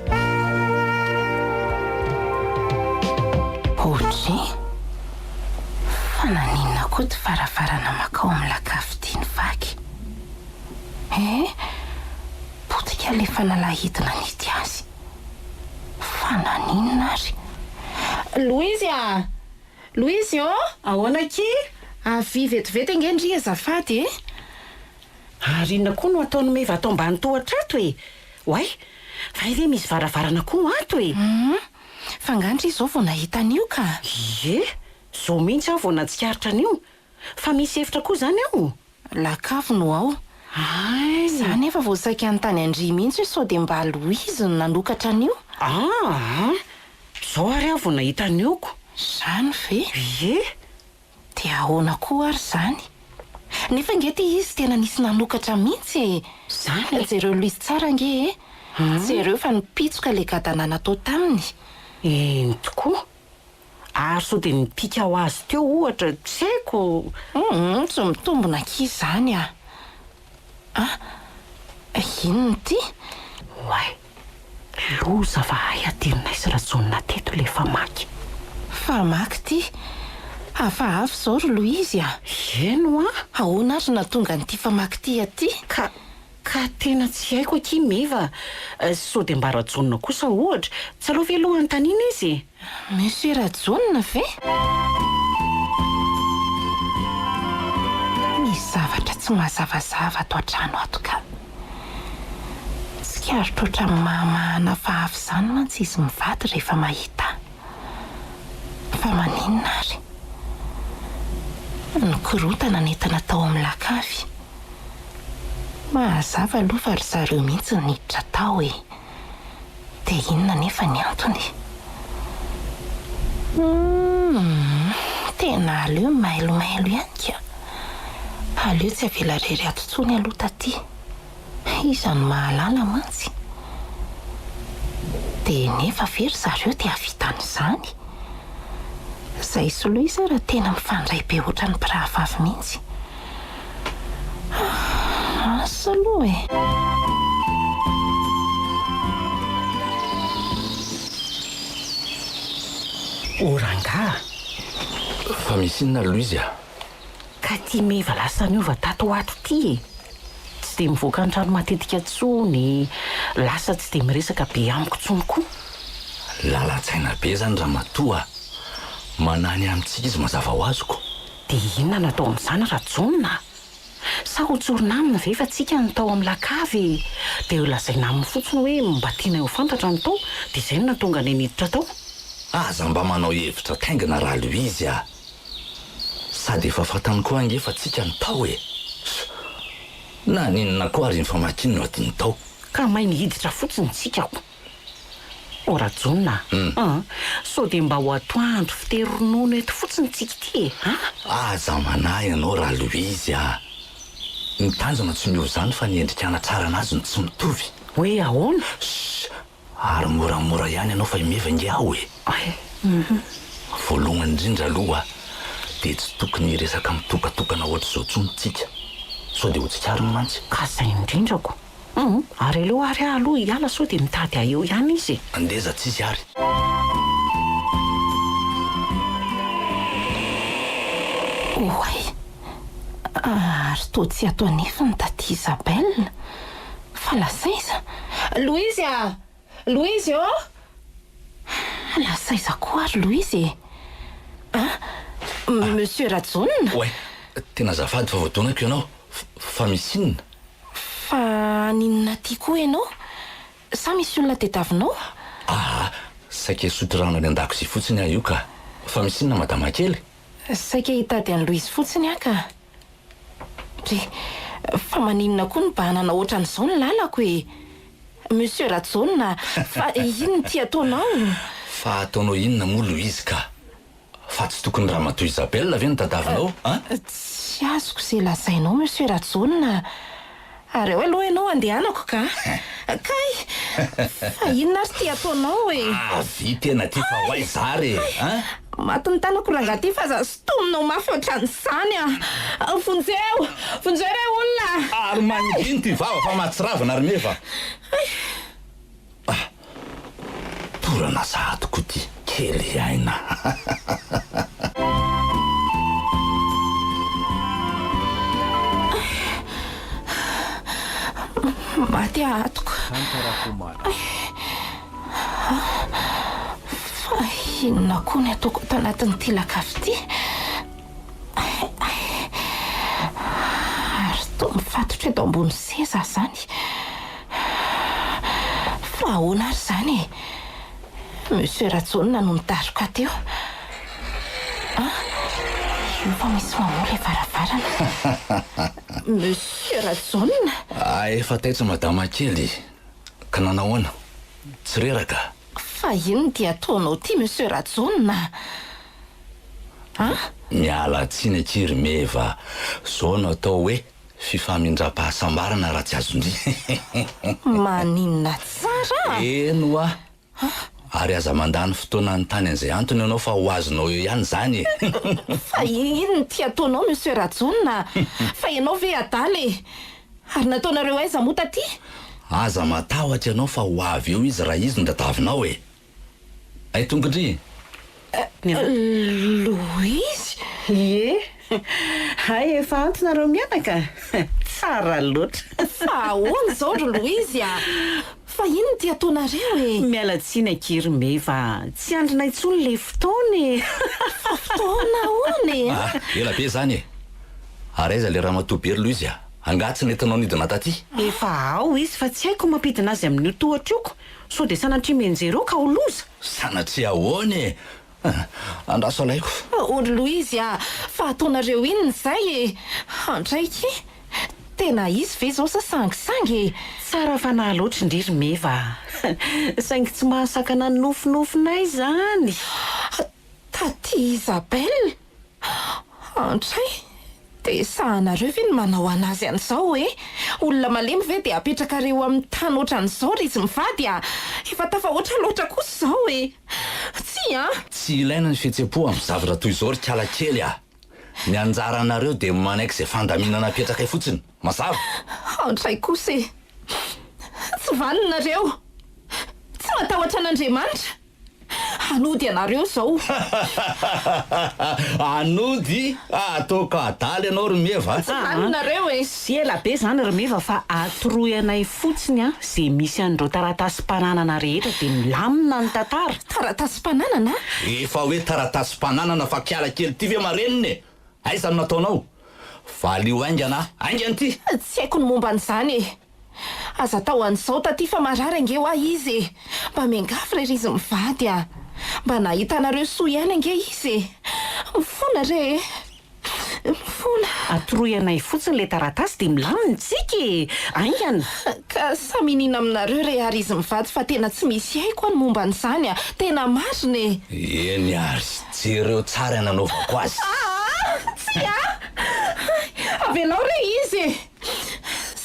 Audrey, Fa naninona koa ty varavarana makao amin'ny lakavy ity no vaky? Eh! Potika ilay fanalahidy nanidy azy. Fa naninona ary? Louise a! Louise ô! Ahoana akia? Avia vetivety ange ndry azafady e! Ary inona koa no ataon'i Meva ato ambany tohatra ato e? Oay! Fa hay ve misy varavarana koa ato e? Hum! Fa nga ndry izao vao nahita an'io ka? Ie! Izao mihitsy aho vao nahatsikaritra an'io. Fa misy efitra koa izany ao? Lakavy no ao. Hay! Za nefa vao saika hanontany an-dry mihitsy hoe sao dia mba Louise no nanokatra an'io? Aa! Izao ary aho vao nahita an'io ko! Izany ve? Ie! Dia ahoana koa ary izany? Nefa ange ity izy tena nisy nanokatra mihitsy e! Izany e! Jereo Louise tsara ange e! Jereo fa nipitsoka ilay gadana natao taminy. Eny tokoa! Ary sao dia nipika ho azy teo ohatra, tsy haiko. Humm, tsy mitombina akia izany ah. Ah, inona ity? Oay, loza fa hay adinonay sy Rajaona teto ilay famaky. Famaky ity? Hafahafa izao ry Louise ah. Eny hoa. Ahoana ary no nahatonga an'ity famaky ity aty? Ka, ka tena tsy haiko akia Meva, sao dia mba Rajaona kosa ohatra, tsy aleo ve aloha anontaniana izy e? Monsieur Rajaona ve? Misy zavatra tsy mazavazava ato an-trano ato ka. Tsikaritro ohatran'ny mahamahana hafahafa izany mantsy izy mivady rehefa mahita ahy. Fa maninona ary? Nikorontana ny entana tao amin'ny lakavy. Mazava aloha fa ry zareo mihitsy no niditra tao e! Dia inona anefa ny antony? Humm, tena aleo mailomailo ihany ka! Aleo tsy avela irery ato intsony aloha taty. Iza no mahalala mantsy? Dia nefa ve ry zareo te hahavita an'izany? Izay sy Louise ara tena mifandray be ohatran'ny mpirahavavy mihitsy. Asa aloha e! O rangaha! Fa misy inona Louise a? Ka ty meva lasa niova tato ho ato ty e! Tsy dia mivoaka ny trano matetika tsony, lasa tsy dia miresaka be amiko tsony koa. Lalan-tsaina be zany ramatoa a! Manahy ny amintsika izy mazava ho azy ko! Dia inona no atao amin'izany Rajaona a? Sa ho tsorina aminy ve fa tsika no tao amin'ny lakavy e? Dia lazaina aminy fotsiny hoe mba tianay ho fantatra ny tao dia izay no nahatonga anay niditra tao. Aza mba manao hevitra taingina Ralouise a! Sady efa fantany koa ange fa tsika no tao e! Naninona koa ary iny famakiany no adino tao? Ka may nihiditra fotsiny tsika ko! O Rajaona a! Sao dia mba ho atoandro fitery ronono eto fotsiny tsika ity e! A! Aza manahy ianao Ralouise a! Ny tanjona tsy miova izany fa ny endrika hanatrarana azy no tsy mitovy. Hoe ahoana? Shh! Ary moramora ihany ianao fa himeva ange aho e! Voalohany indrindra aloha dia tsy tokony hiresaka mitokatokana ohatr'izao intsony tsika, sao dia ho tsikariny mantsy. Ka izay indrindra ko! Hum, ary aleo ary aho aloha hiala sao dia mitady ahy eo ihany izy e! Andeza tsisy ary. Oay! Ary toa tsy ato anefy ny taty Isabelle? Fa lasa aiza? Louise a! Louise ô! Lasa aiza koa ary Louise e? An? Monsieur Rajaona? Oay! Tena azafady fa voadonako ianao. Fa misy inona? Fa haninona aty koa ianao? Sa misy olona tediavinao? Aa! Saika hisotro rano any an-dakozia fotsiny aho io ka! Fa misy inona madama kely? Saika hitady an'i Louise fotsiny aho ka! Dry, fa maninona koa no bahanana ohatran'izao ny lalako e? Monsieur Rajaona, fa inona ity ataonao? Fa ataonao inona moa Louise ka? Fa tsy tokony Ramatoa Isabelle ve no tadavinao an? Tsy azoko izay lazainao Monsieur Rajaona a! Ary ao aloha ianao andehanako ka! Kay! Fa inona ary ity ataonao e? Avia tena aty fa ho aiza ary e! An? Maty ny tanako rangahy ty fa aza sintominao mafy ohatran'izany a! Vonjeo! Vonjeo re olona a! Ary mangina ity vava fa mahatsiravina ry Meva a! Torana sahady koa ity kely aina. Maty aho atoko. Fa inona koa ny ataoko ato anatin'ity lakavy ity? Ary toa mifatotra eto ambony seza aho izany. Fa ahoana ary izany e? Monsieur Rajaona no nidaroka ahy teo. An? Io fa misy mamoha ilay varavarana. Monsieur Rajaona? Ah, efa taitra madama kely. Ka nanahoana? Tsy reraka? Fa inona ity ataonao ity Monsieur Rajaona a? Miala tsiny akia ry Meva a! Zao no atao hoe fifamindram-pahasambarana raha tsy azon-dry. Maninona tsara a? Eny hoa! Ary aza mandany fotoana hanontany an'izay antony ianao fa ho azonao eo ihany izany e! Fa inona ity ataonao Monsieur Rajaona a? Fa ianao ve adala e? Ary nataonareo aiza moa taty? Aza matahotra ianao fa ho avy eo izy raha izy no tadavinao e! Hay tonga ndry! Louise? Ie! Hay efa ato nareo mianaka? Tsara loatra! Fa ahoana izao ry Louise a? Fa inona ity ataonareo e? Miala tsiny akia ry Meva a! Tsy andrinay intsony ilay fotoana e! Fa fotoana ahoana e? Ah, ela be izany e! Ary aiza ilay ramatoa be ry Louise a? Angaha tsy nentinao nidina taty? Efa ao izy fa tsy haiko mampidina azy amin'io tohatra io ko! Sao dia sanatria mianjera eo ka ho loza! Sanatria ahoana e? Andraso alaiko. O ry Louise a! Fa ataonareo inona izay e? Andraiky! Tena izy ve izao sa sangisangy e? Tsara fanahy loatra ndry ry Meva a! Saingy tsy mahasakana ny nofinofinay izany! Taty Isabelle! Antray! Dia sahanareo ve ny manao anazy an'izao e? Olona malemy ve dia apetrakareo amin'ny tany ohatran'izao ry izy mivady a! Efa tafahoatra loatra kosa izao e! Tsia an! Tsy ilaina ny fihetsem-po amin'ny zavatra toy izao ry kala kely a! Ny anjaranareo dia manaiky izay fandaminana apetrakay fotsiny. Mazava? Antray kosa e! Tsy vanona nareo! Tsy matahotra an'Andriamanitra! Hanody anareo izao. Hanody? Ataoko adala ianao ry Meva a! Tsy vanona nareo e! Tsy ela be izany ry Meva fa atoroy anay fotsiny an ze misy an'ireo taratasim-pananana rehetra dia milamina ny tantara. Taratasim-pananana? Efa hoe taratasim-pananana fa kiala kely ity ve marenina e! Aiza no nataonao? Valio haingana haingana ity! Tsy haiko ny momba an'izany e! Aza atao an'izao taty fa marary ange hoa izy e! Mba miangavy re ry izy mivady a! Mba nahita anareo soa ihany ange izy e! Mifona re e! Mifona. Atoroy anay fotsiny ilay taratasy dia milamina tsika e! Haingana! Ka samy iniana aminareo re ary izy mivady fa tena tsy misy haiko ny momba an'izany a! Tena marina e! Eny ary, jereo tsara ny nanaovako azy. Aa! Tsia! Avelao re izy e!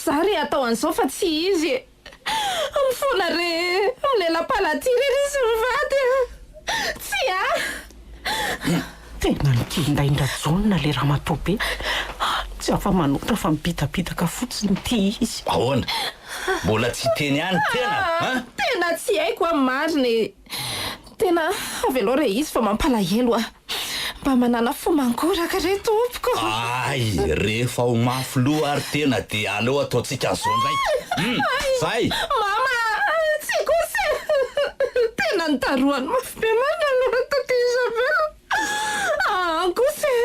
Za re atao an'izao fa tsy izy e! Mifona re e! Milela-paladia re ry izy mivady a! Tsia! Tena nikindain-dRajaona ilay ramatoa be. Tsy afa-manoatra fa mibitabitaka fotsiny ity izy. Ahoana? Mbola tsy hiteny ihany tena an? Tena tsy haiko an marina e! Tena avelao re izy fa mampalahelo ah! Mba manàna fo mangoraka re tompoko! Ay! Rehefa ho mafy loha ary tena dia aleo ataontsika an'izao indray! Hum! Zay! Mama! Tsia kosa e! Tena nodarohany mafy be marina aloha taty Isabelle! Aa kosa e!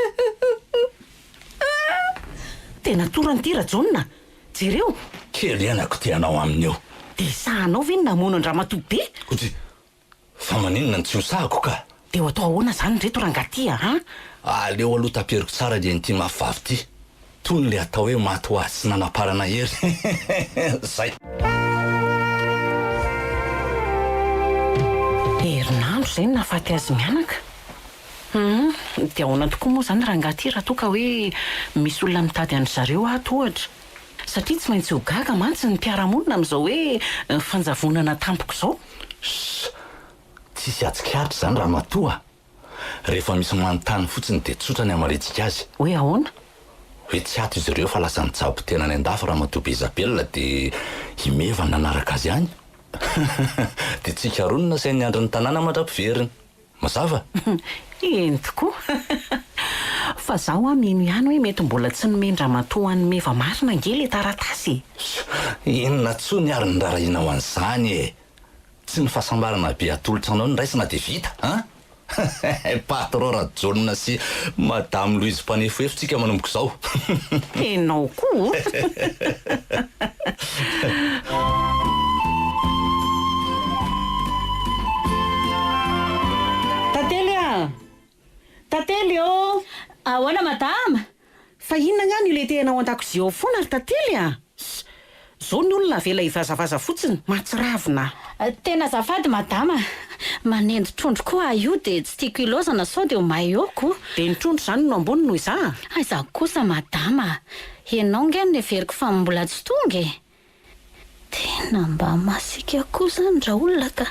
Tena torana ity Rajaona! Jereo! Kely henako ty anao aminy eo. Dia sahanao ve ny namono an-dramatoa be? Koty, fa maninona no tsy ho sahako ka? Dia ho atao ahoana izany ireto rangahy ty a? Aleo aloha taperiko tsara le an'ity mafy vavy ty. Tony le atao hoe maty ho azy tsy nanaparana hery. Zay. Herinandro izay no nahafaty azy mianaka. Hum, dia ahoana tokoa moa izany rangahy ity raha toa ka hoe misy olona mitady an-dry zareo ato ohatra? Satria tsy maintsy ho gaga mantsy ny mpiara-monina amin'izao hoe fanjavonana tampoka izao. Ssss! Tsisy hatsikaritra izany ramatoa a! Rehefa misy manontany fotsiny dia tsotra ny hamaliantsika azy. Hoe ahoana? Hoe tsy ato izy ireo fa lasa nitsabo tena any an-dafy ramatoa be Isabelle dia i Meva nanaraka azy any. Dia tsika roa no nasainy niandry ny tanàna mandra-piveriny. Mazava? Eny tokoa. Fa za hoa mino ihany hoe mety mbola tsy nomen-dramatoa an'i Meva marina ange le taratasy e! Inona tsony ary ny rarahianao an'izany e! Tsy ny fahasambarana be atolotra anao no raisina dia vita an! Patron Rajaona sy Madame Louise mpanefoefo tsika manomboka izao. Enao koa o! Tantely a! Tantely ô! Ahoana madama? Fa inona angaha no iletehanao ao an-dakozia ao foana ry Tantely a? Zao ny olona avela hivazavaza fotsiny, mahatsiravina. Tena azafady madama, manendy trondro koa aho io dia tsy tiako ilaozana sao dia ho may eo ko. Dia ny trondro izany no ambony noho izaho? Aiza kosa madama a! Ianao nge no neveriko fa mbola tsy tonga e! Tena mba masiaka koa izany raolona ka!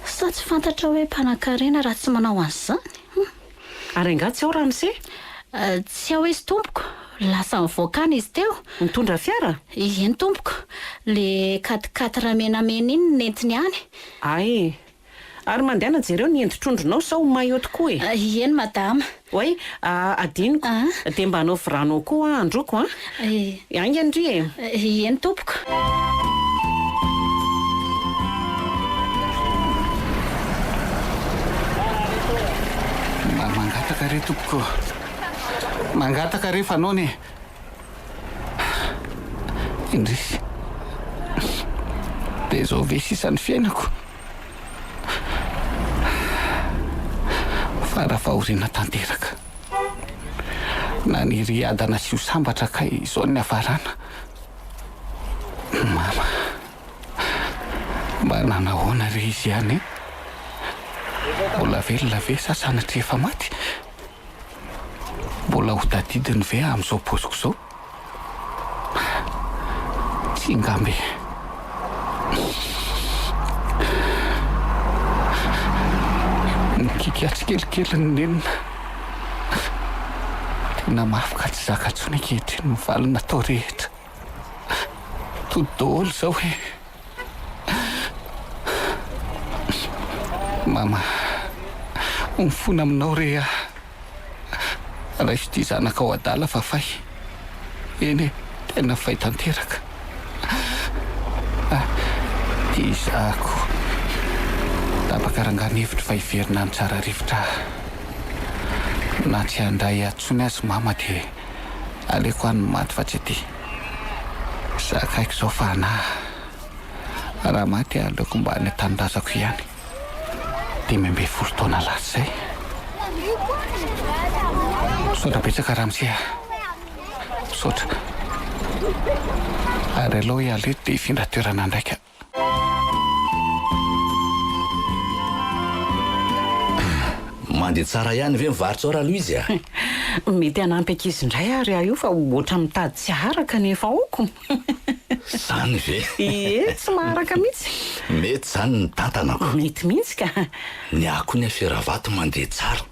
Sa tsy fantatra hoe mpanankarena raha tsy manao an'izany? Hum. Ary angaha tsy ao ramose? Tsy ao izy tompoko, lasa nivoaka any izy teo. Nitondra fiara? Eny tompoko, le quatre quatre menamena iny no nentiny any. Hay! Ary mandehana jereo ny endri-trondronao sao ho may eo tokoa e! Eny madama. Oay, adinoko. Dia mba anaovy rano ao koa aho handroko an! Haingana ry e! Eny tompoko. Mba mangataka re tompoko ô! Mangataka re fa noana e! Indrisy. Dia izao ve sisa ny fiainako? Fara fahoriana tanteraka. Naniry hiadana sy ho sambatra kay izao ny niafarana. Mama. Mba nanahoana re izy ihany e? Mbola velona ve sa sanatria efa maty? Mbola ho tadidiny ve amin'izao paoziko izao? Tsia angamba e. Mikiky ahy tsikelikely ny nenina. Tena mafy ka tsy zaka intsony ankehitriny ny valiny natao rehetra. Tody daholo izao e. Mama, mifona aminao re aho. Raiso ity zanakao adala fa fay. Eny e, tena fay tanteraka. Ah, ity izaho. Tapaka rangahy ny hevitro fa hiverina any Tsararivotra aho. Na tsy handray ahy intsony aza mama dia aleoko any maty fa tsy aty. Zakaiko izao fa anah. Raha maty aho aleoko mba any an-tanindrazako ihany. 15 taona lasa izay. Misaotra betsaka ramose a. Misaotra. Ary aleo hiala eto dia hifindra toerana ndraika. Mandeha tsara ihany ve ny varotra ao Raloizy a? Mety hanampy ankizy indray ary aho io fa ohatran'ny mitady tsy haharaka ny efa aoko. Zany ve? Ie, tsy maharaka mihitsy. Mety zany ny tantanako. Mety mihitsy ka. Ny ahy koa ny afera vato mandeha tsara.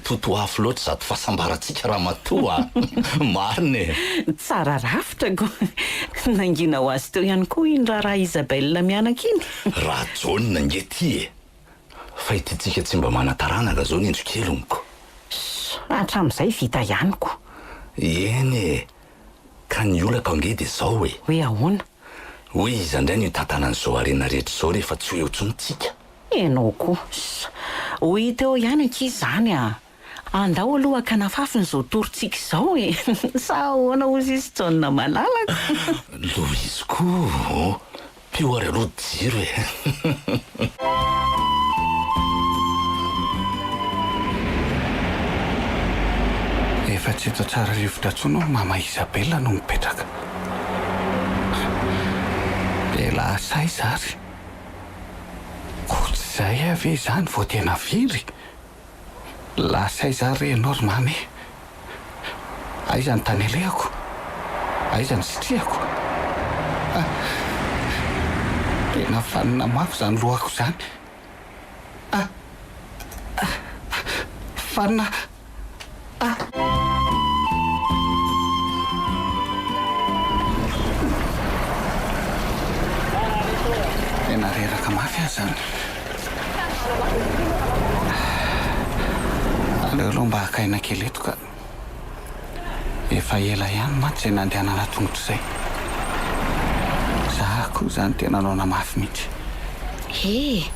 Totoafo loatra izato fahasambarantsika ramatoa a! Marina e! Tsara rafitra ko. Nangina ho azy teo ihany koa iny raharaha Isabelle mianaka iny. Rajaona ange ty e! Fa ity tsika tsy mba manan-taranaka zao ny indrokeliny ko. Hatramin'izay vita ihany ko. Eny e! Ka ny olako ange dia zao e! Hoe ahoana? Hoe iza indray no hitantana an'izao harena rehetra izao rehefa tsy ho eo intsony tsika? Ianao koa. Ho hita eo ihany ankizy izany a! Andao aloha hakana fafiny izao torintsika izao e! Sa ahoana hozy izy Jaona malalako? Louise koa ô! Pio ary aloha jiro e! Efa tsy eto Tsararivotra intsony hono Mama Isabella no mipetraka. Dia lasa aiza ary? Koa tsy izay aho ve izany vao tena very? Lasa aiza ary re ianao ry Mamy e? Aiza ny tany alehako? Aiza ny sitrihako? Ah! Tena fanina mafy izany lohako izany. Ah! Ah! Fanina! Ah! Tena reraka mafy aho izany. Aleo aloha mba haka aina kely eto ka. Efa ela ihany mantsy izay nandehanana tongotra izay. Za koa izany tena noana mafy mihitsy. He!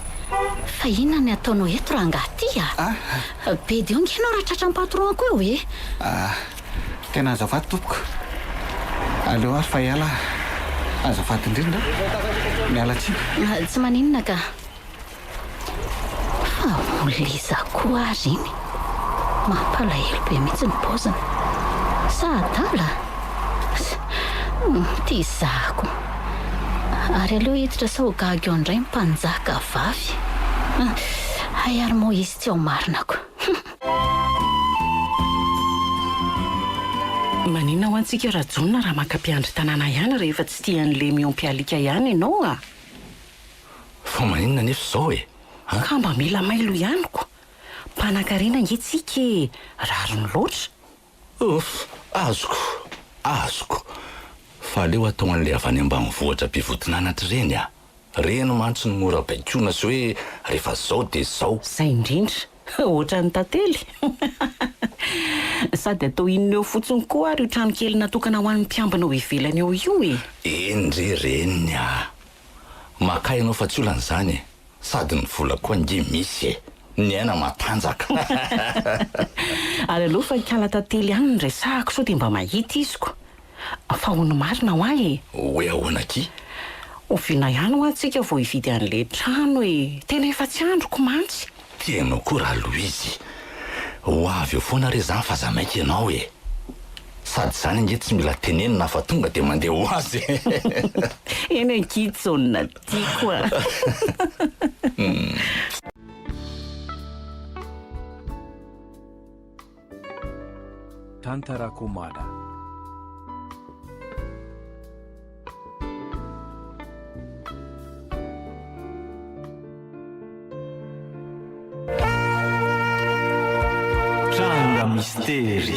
Fa inona ny ataonao eto rangahy ty a? Be dia eo nge ianao raha tratran'ny patron-ko eo e! Ah! Tena azafady tompoko. Aleo ary fa hiala aho. Azafady indrindra. Miala tsiny. Tsy maninona ka. Fa olona iza koa ary iny? Mampalahelo be mihitsy ny paoziny. Sa adala? Ity zahako. Ary aleo hiditra sao gaga eo indray ny mpanjaka vavy. Hay ary moa izy tsy ao marina ko. Maninona ho antsika Rajaona raha maka mpiandry tanàna ihany rehefa tsy tia an'le miompy alika ihany ianao a! Fa maninona anefa izao e? An? Ka mba mila mailo ihany ko! Mpanankarena ange tsika e! Rariny loatra! Ouf! Azoko! Azoko! Fa aleo atao an'ilay avy any ambanivohitra be vodin'anatra ireny a! Ireny mantsy no mora baikoina sy hoe rehefa zao dia zao. Zay indrindra! Ohatran'ny tantely! Sady atao inona eo fotsiny koa ary io tranokely natokana ho an'ny mpiambina ao ivelany ao io e! Eny re reniny a! Maka ianao fa tsy olana izany e! Sady ny vola koa ange misy e! Ny aina matanjaka. Ary aleo fa ikala tantely ihany no resahako sao dia mba mahita izy ko. Fa hono marina hoa e! Hoe ahoana akia? Oviana ihany hoa tsika vao hividy an'ilay trano e! Tena efa tsy andriko mantsy. Tianao koa raha Louise. Ho avy eo foana re zany fa aza maika ianao e! Sady izany ange tsy mila tenenina fa tonga dia mandeha ho azy e! Eny ankia Jaona tiako a! Tantara Komada. Tranga mistery.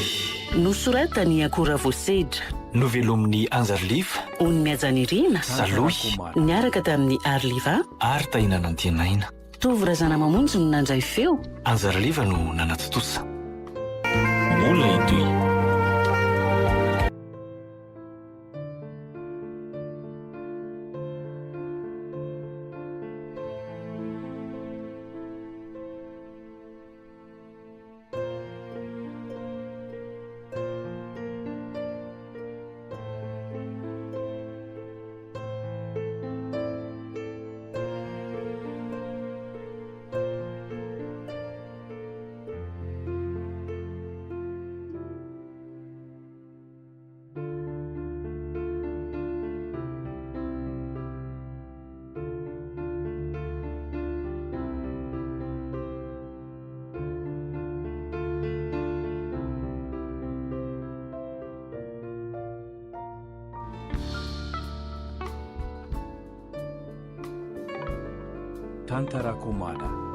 Nosoratan'i Akora Voasedra. Novelomin'i Anjariliva. Ony Mihajanirina. Salohy. Niaraka tamin'i Ariliva. Ary Tahina Nantenaina. Tovo Razanamamonjy no nandray feo. Anjariliva no nanatontosa. Mbola hitohy. Tantara Komada.